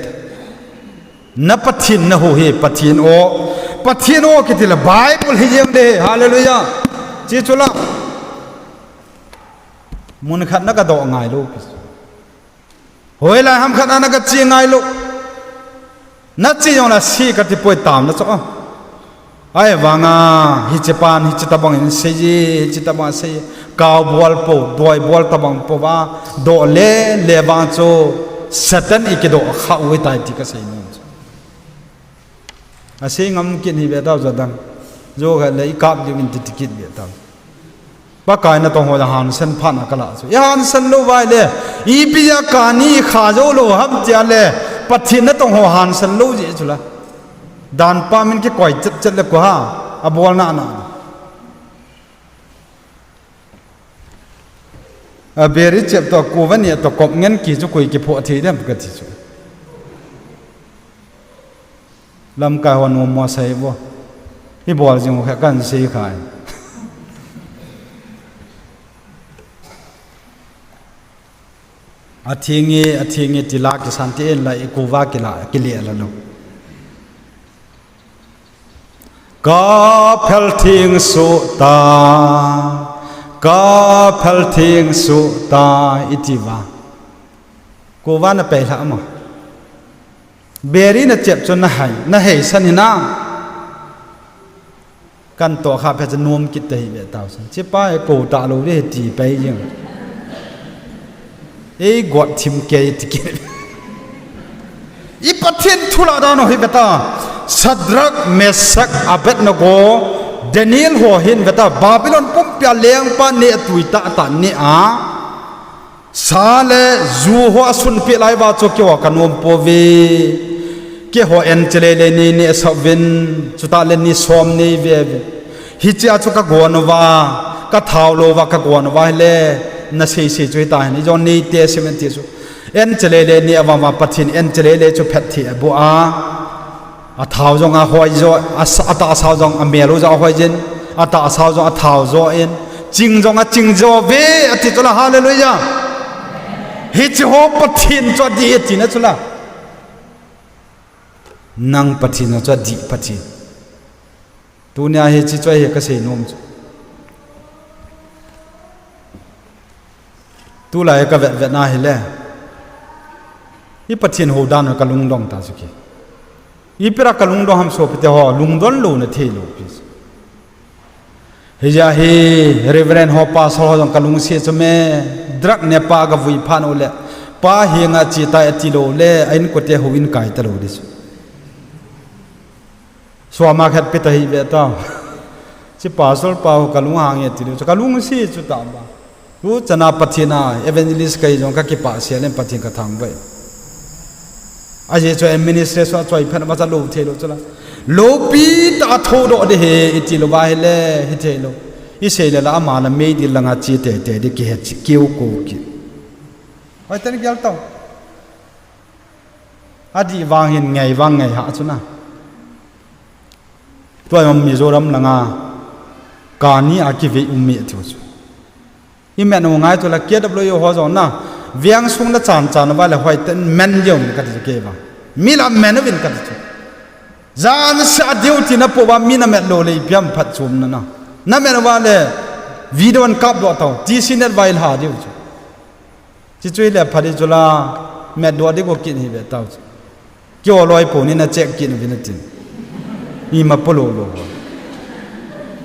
Na Pathen nahu hi Pathen o. Pathen o kiti le Bible hi jeng ding. Hallelujah. Hiche chu la. Mun khat na kadoh ngai lou. Hoilai ham khat a na kache ngai lou. Nache jong la se kati poi tamna chu. Ahivanga hiche pan hiche tobang in seiye, hiche tobang seiye. Kaobol pou, doibol tobang pouva doh le le vang chu Satan ikidoh khah u ahitai ti kasei nom chu. Asei ngam kit hi ve tao jadang. Jokhat le ikap diuvin ti ti kit ve tao. Pakai natong ho le hansan phat na kalah chu. Ihansan lou uva ahile, ipi a kani kha jou lou ham tia le, Pathen natong ho hansan lou jeh chu la. Dan pa min kikoi chet chet le koi ha, abolna na. Aberi chep toh, kuva ni toh kop ngen ki chu koi kiphoh thei dem kati chu. Lamkai ho nom mo sei vo. Ibol jing u kha kahin sei khai. Atheng e, atheng e, ti la kisan ti en la, ikuva kila, kile la lou. Kaphel theng suh ta, kaphel theng suh ta, iti uva. Kuva napei lhah mo. Beri nachep chu nahei, naheisan hinam. Kantoh kha pet chu nom kit ta hi ve tao san. Hichepa hi kou talou ding ahi ti pei jeng. Ei got thim kei ti kit. I Pathen thu lah dan u hi ve ta. Shadrach, Meshach, Abednego, Daniel ho hin ve ta. Babylon pumpia lengpa neh tui tahtah neh a. Sa le ju ho asunpeh lai uva chu keiho kanom pouve. Keiho enche lele nei nehsah uvin, chutah le ni som nei ve uvin. Hichea chu kagon uva, kathao lou uva kagon uva ahile, nasei sei chu hitia hin, ijong neite sim in ti chu. Enche lele nei a vang uva Pathen enche lele chu phatthei aboh a. Athao jong ahoi jo, asa, atahsa jong amel u jong ahoi jin, atahsa jong athao jo in, ching jong aching jo uve, ati chu la, hallelujah. Hiche ho Pathen chu adih e tina chu la. Nang Pathen chu adih Pathen. Tunia hiche chu ahi kasei nom chu. Tulai kavet vet na hile. I Pathen hou dan u kalungdong ta chu ki. Ipi a kalungdong ham sopite ho, lungdon louna thei lou pi. Hijeh a hi Reverend ho, Pastor ho jong kalungset chu me, drug neh pa gavui phat u le, pa henga che tai ati lou le, a inkote houin kai talou ding chu. Soma khat pe ta hi ve tao. Hiche Pastor pa ho kalunghang e ti lou chu, kalungset chu tah ba. Tuchana Pathen a evangelist kahi jong kakipah sel in Pathen kathangvah e. Ajeh chu administration a choi phat uva cha lou thei lou chu la. Loupi tah a thoudoh ding ahi iti lou uva ahile hithei lou. Isei le la ama la meidil langa che teitei ding kihe chi keu kou ki. Hoiten gel tao. Adih vang hin ngei vang ngei ha chu na. Tua jong Mizoram langa kani a kivei um e tiu chu. Imen u ngai chu la K W A ho jong na, veng sung la chan chan uva le hoiten men jeng un kati chu kei vang. Mi la men uvin kati chu. Jan sa duty napoh uva mi namet lou le ipi ham phatchomna na. Namet uva le video in kapdoh tao, T C net uva ilha diu chu. Hiche chu hile phat ding chu la, metdoh ding kou kit hi ve tao chu. Keiho loi pou ni na check kit uvin atin. Ima polou lou.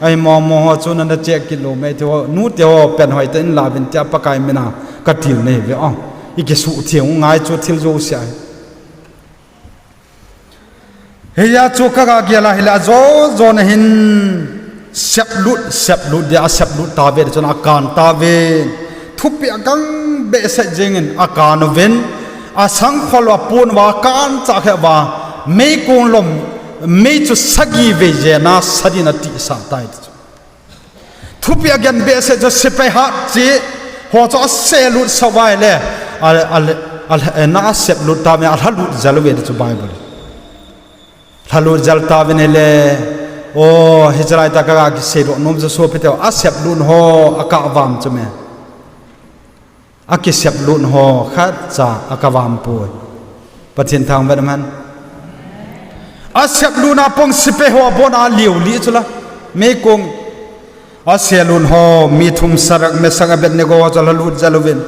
Ai mo mo ho chu nana check kit lou me ti ho, nu te ho pen hoi tah in la vin tia Pakai mina ka til nei ve o. I kisuh theng u ngai chu thil jouse a. Hia chu ka ga gel a hile ajo jo na hin seplut, seplut dia aseplut tave chun akan tave. Thupi agang behseh jengin akan uvin, asang khol apun uva akan chah khe uva, meikong lom, mei chu sagi vei jena sadin atisa tai ti chu. Thupi agen behseh chu sepai hat chi ho chu aselut sah uva le, a, a, a, na aseplut tave, alhalut jel uve ti chu Bible. Lhalut jel tauvin hile, o, hiche lai tah ka ga kiseidoh nom chu sopite, aseplut ho akah vam chu me. Akiseplut ho khatcha akah vam poi. Pathen thangvah in umhen. Aseplut na pang sepai ho abon a liu li chu la. Meikong. Aselut ho, mi thum Sadrak, Mesak, Abednego chu lhalut jel uvin.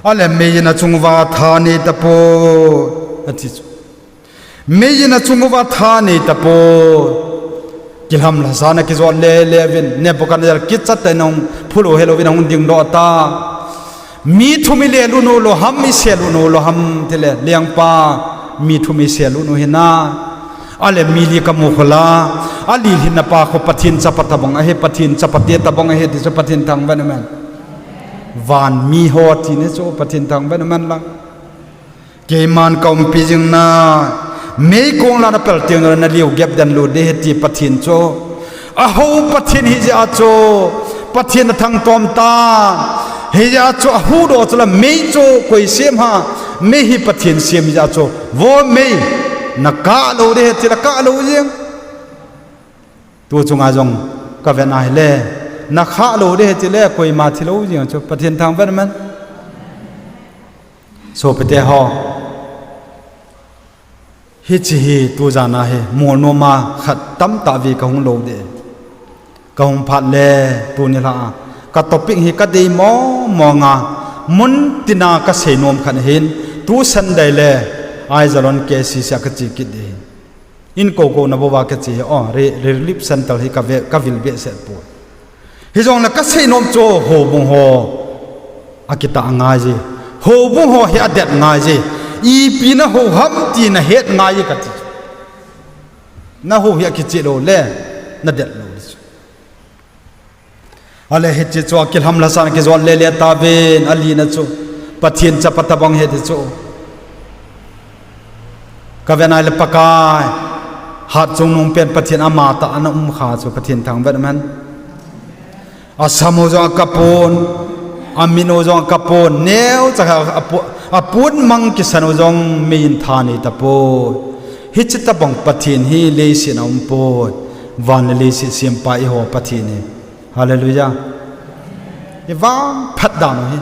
Ale mei in achung uva tha nei tapoi, ati chu. Mei in achung uva tha nei tapoi. Kilham lhasan akijot le le uvin, Nebuchadnezzar kichat tah in ahung phulou helouvin ahung dingdoh ta. Mi thum i lelut u lou ham, i selut u lou ham, tile, lengpa, mi thum i selut u hina. Ale mi li ka mu khol a, ali lhinna pa khu Pathen chapa tabang ahi, Pathen chapate tabang ahi, ti chu Pathen thangvah in umhen. Van mi ho ti ni chu Pathen thangvah in umhen lang. Keiman ka umpi jing na, meikong la na pel teng na liu gep den lut ding ahi ti Pathen chu. Aho Pathen hijeh a chu, Pathen athangtom tan. Hijeh a chu ahuhdoh chu la mei chu koi sem ham, mei hi Pathen sem hijeh a chu. Vo mei, na kah lou ding ahi ti la kah lou jeng. Tu chunga jong ka vet na hile, na khah lou ding ahi ti le koima thi lou jeng chu Pathen thangvah in umhen. Sopite ho. Hiche hi tu jan a hi molnom a khat tamtah vei ka hung lou ding. Ka hung phat le tuni lha a ka topic hi ka dei mong mong a, mun tina ka seinom khat ahin, tu Sunday le Aijalon K C C a ka che kit ding ahi. In koukou na bou va ka che hi, o, re-, relief center hi ka ve, ka vil behseh poi. Hijongle ka seinom chu houbung ho akitah ngai je. Houbung ho hi adet ngai je. Ipi na hou ham ti na het ngai je kati chu. Na hou hi akicheh lou le, na det lou le chu. Ale hiche chu akilham lhasan akijot le le tauvin, ali na chu Pathen chapa tabang ahi ti chu. Ka vet na le Pakai, hatchungnung pen Pathen amatah ana um kha chu Pathen thangvah in umhen. Asam u jong akap pon, amin u jong akap pon, neocha kha apu-, apun mang kisan u jong mei in tha nei tapoi. Hiche tabang Pathen hi leiset a um poi. Van le leiset sempa eiho Pathen hi. Hallelujah. I vangphat dan u hi.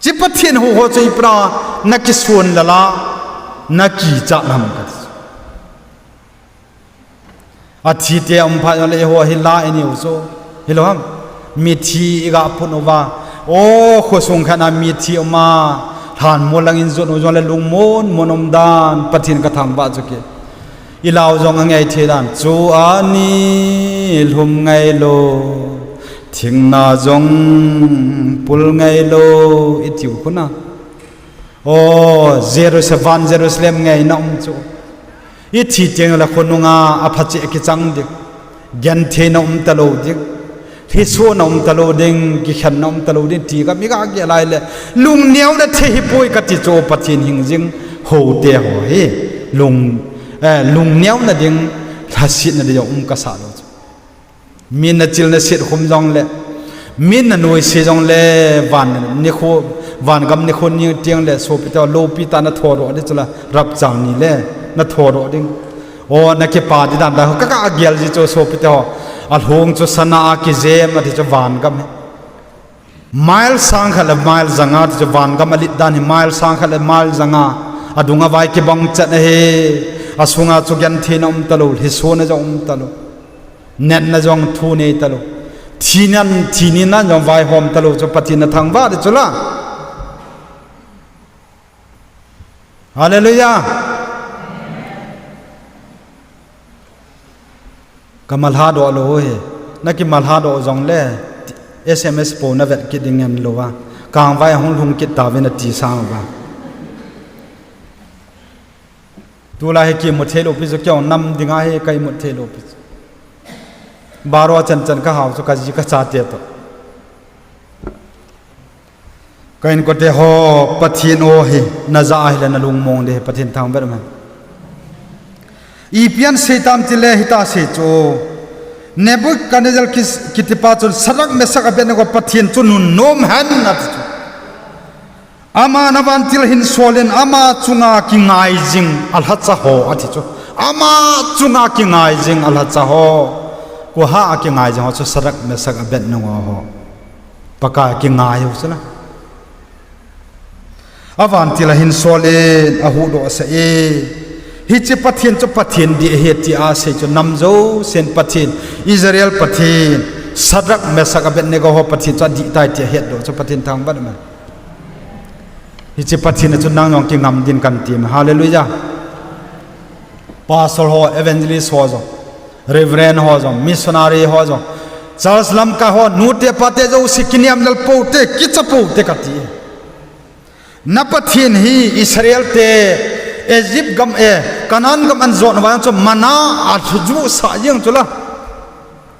Hiche Pathen hou ho chu ipi a na kisun lala, na kichat ham kati. Athi te um phat jongle eiho hi la i neiu chu. Hilou ham. Mithi i ga put uva. O, khosung khat a mithi um a. Lhanmol lang in jot u jongle lungmon mon um dan. Pathen ka thangvah chu kei. I lau jong angei thei dan. Chu ani lhum ngailou. Thingna jong pul ngailou. I tiu khu na. O, Jerusalem, van Jerusalem ngeina um chu. I thi teng le khonunga aphache kichang ding. Gentheina um talou ding. Lhisona um talou ding, kikhenna um talou ding, ti ka mi ga gel lai le. Lungneo na thei hipoi kati chu Pathen hingjing houte ho hi. Lung, eh, lungneo na ding, lhasetna ding um kasa lou chu. Min na chil na set khum jongle, min na nuisat jongle, van nikho, van gam nikho ni teng le, sopite ho, loupi tah na thodoh ding chu la, rapchang ni le, na thodoh ding. O, na kipa ding dan dan, ka ka gel ji chu sopite ho. Alhung chu sana a kijem, ati chu van gam hi. Mile sang khat le mile janga, ti chu van gam alet dan hi mile sang khat le mile janga, adunga vai kibang chet ahi, asunga chu gentheina um talou, lhisona jong um talou, natna jong thu nei talou, thina, thi nina jong vaihom talou chu Pathen na thangvah ding chu la. Hallelujah. Kamalha doh lou hi. Nakimalha doh jongle S M S po navet kit ding ngen lou a. Kangvai ahung lhung kit tauvin ati sang uva. Tulai hi kimu thei lou pi chu keiho nam dinga hi ka imut thei lou pi chu. Baro chan chan kahao chu kaji kachate toh. Ka inkote ho, Pathen o hi, najah ahile nalungmong ding, Pathen thangvah in um hen. Ipi asei tam tile hita sei chu. Nebuchadnezzar ki-, kitipa chun Shadrach, Meshach, Abednego Pathen chu nunnom hen ati chu. Ama navantil hin solin ama chunga kingai jing alhacha ho ati chu. Ama chunga kingai jing alhacha ho. Koi a kingai jing ho chu Shadrach, Meshach, Abednego ho. Pakai kingai u chu la. Avantil ahin solin ahuhdoh sah e. Hiche Pathen chu Pathen dih ahi tia asei chu nam jousen Pathen, Israel Pathen, Shadrach, Meshach, Abednego ho Pathen chu adih tai tia hetdoh chu Pathen thangvah in um hen. Hiche Pathen a chu nang jong kingam din kan ti. Hallelujah. Pastor ho, evangelist ho jong, reverend ho jong, missionary ho jong, church lamkai ho, nute pate jouse, kiniam lel pote, kicha pote kati. Na Pathen hi Israel te Egypt gam, eh, Canaan gam ahin jot uva jong chu manna alhujuh sah jeng chu la.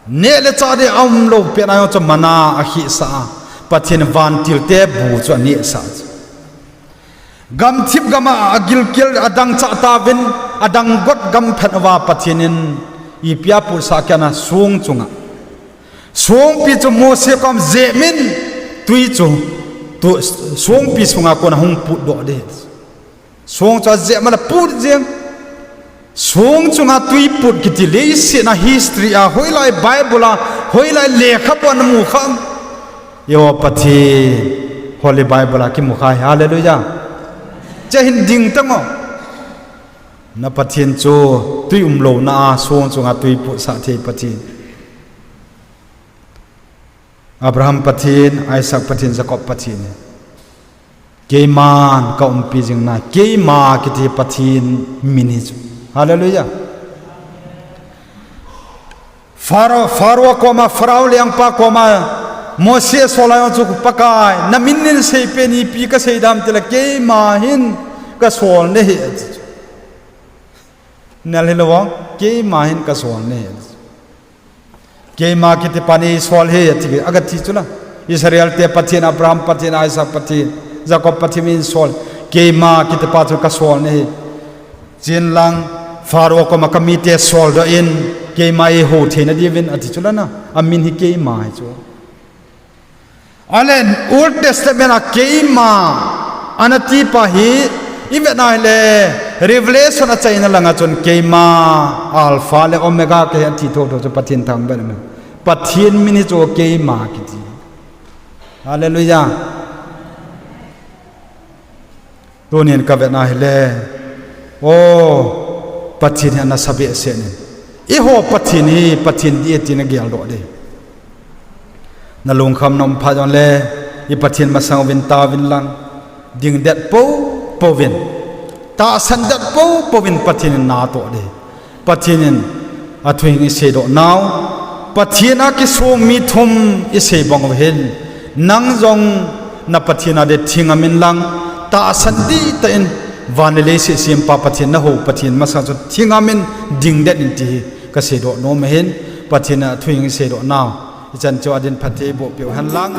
Neh le chah ding aumlou pet a jong chu manna akhisah a, Pathen vantil te bu chu anehsah chu. Gamthip gam a agilkel adangchah tauvin, adanggot gam phat uva Pathen in ipi aputsah kit em, song chunga. Songpi chu Mose kom jep in, twi chu, tu, songpi sunga kon ahung putdoh ding. Song chu ajep ma la put jeng. Song chunga twi put kiti leiset a history a, hoilai Bible a, hoilai lekhabu a namu kham? Eiho Pathen, Holy Bible a kimu kha hi, hallelujah. Hiche hin ding tang o. Na Pathen chu twi umlouna a song chunga twi putsah thei Pathen. Abraham Pathen, Isaac Pathen, Jacob Pathen. Keiman kaumpi jing nai, keima kiti Pathen min hi chu. Hallelujah. Pharaoh, Pharaoh koma, Pharaoh lengpa koma, Mose asol a jong chu Pakai, namin neisei pen ipi kasei dam tile keima hin kasol nahi ati chu. Nel hilou vang, keima hin kasol nahi ati chu. Keima kitipa neisol hi ati, agati chu la. Israel te Pathen, Abraham Pathen, Isaac Pathen, Jacob Pathen min sol. Keima kitipa chu kasol nahi. Chenlang, Pharaoh koma kamite soldoh in, keima eihou theina diuvin ati chu la na. Amin hi keima hi chu. Ale Old Testament a keima, ana tipa hi, ivet na hile, Revelation achaina langa chun keima, Alpha le Omega kahi ati thotho chu Pathen thangvah in um hen. Pathen min hi chu keima kiti. Hallelujah. Tunin kavet na hile, o, Pathen hi ana sa behseh in. Eiho Pathen hi Pathen dih e ti nageldoh ding. Nalungkham na um phat jongle, i Pathen masang uvin tauvin lang, dingdet poupou vin, tahsan det poupou vin Pathen in natoh ding. Pathen in athuhing iseidoh nau, Pathen a kisong mi thum isei bang uva hin, nang jong na Pathen a ding thingam in lang, tahsan dihtah in, van le leiset sempa Pathen, nahou Pathen masang chu thingam in dingdet in ti hi kaseidoh nom ahin, Pathen in athuhing iseidoh nau, ichan cheh a ding phatthei eiboh peh u hen lang.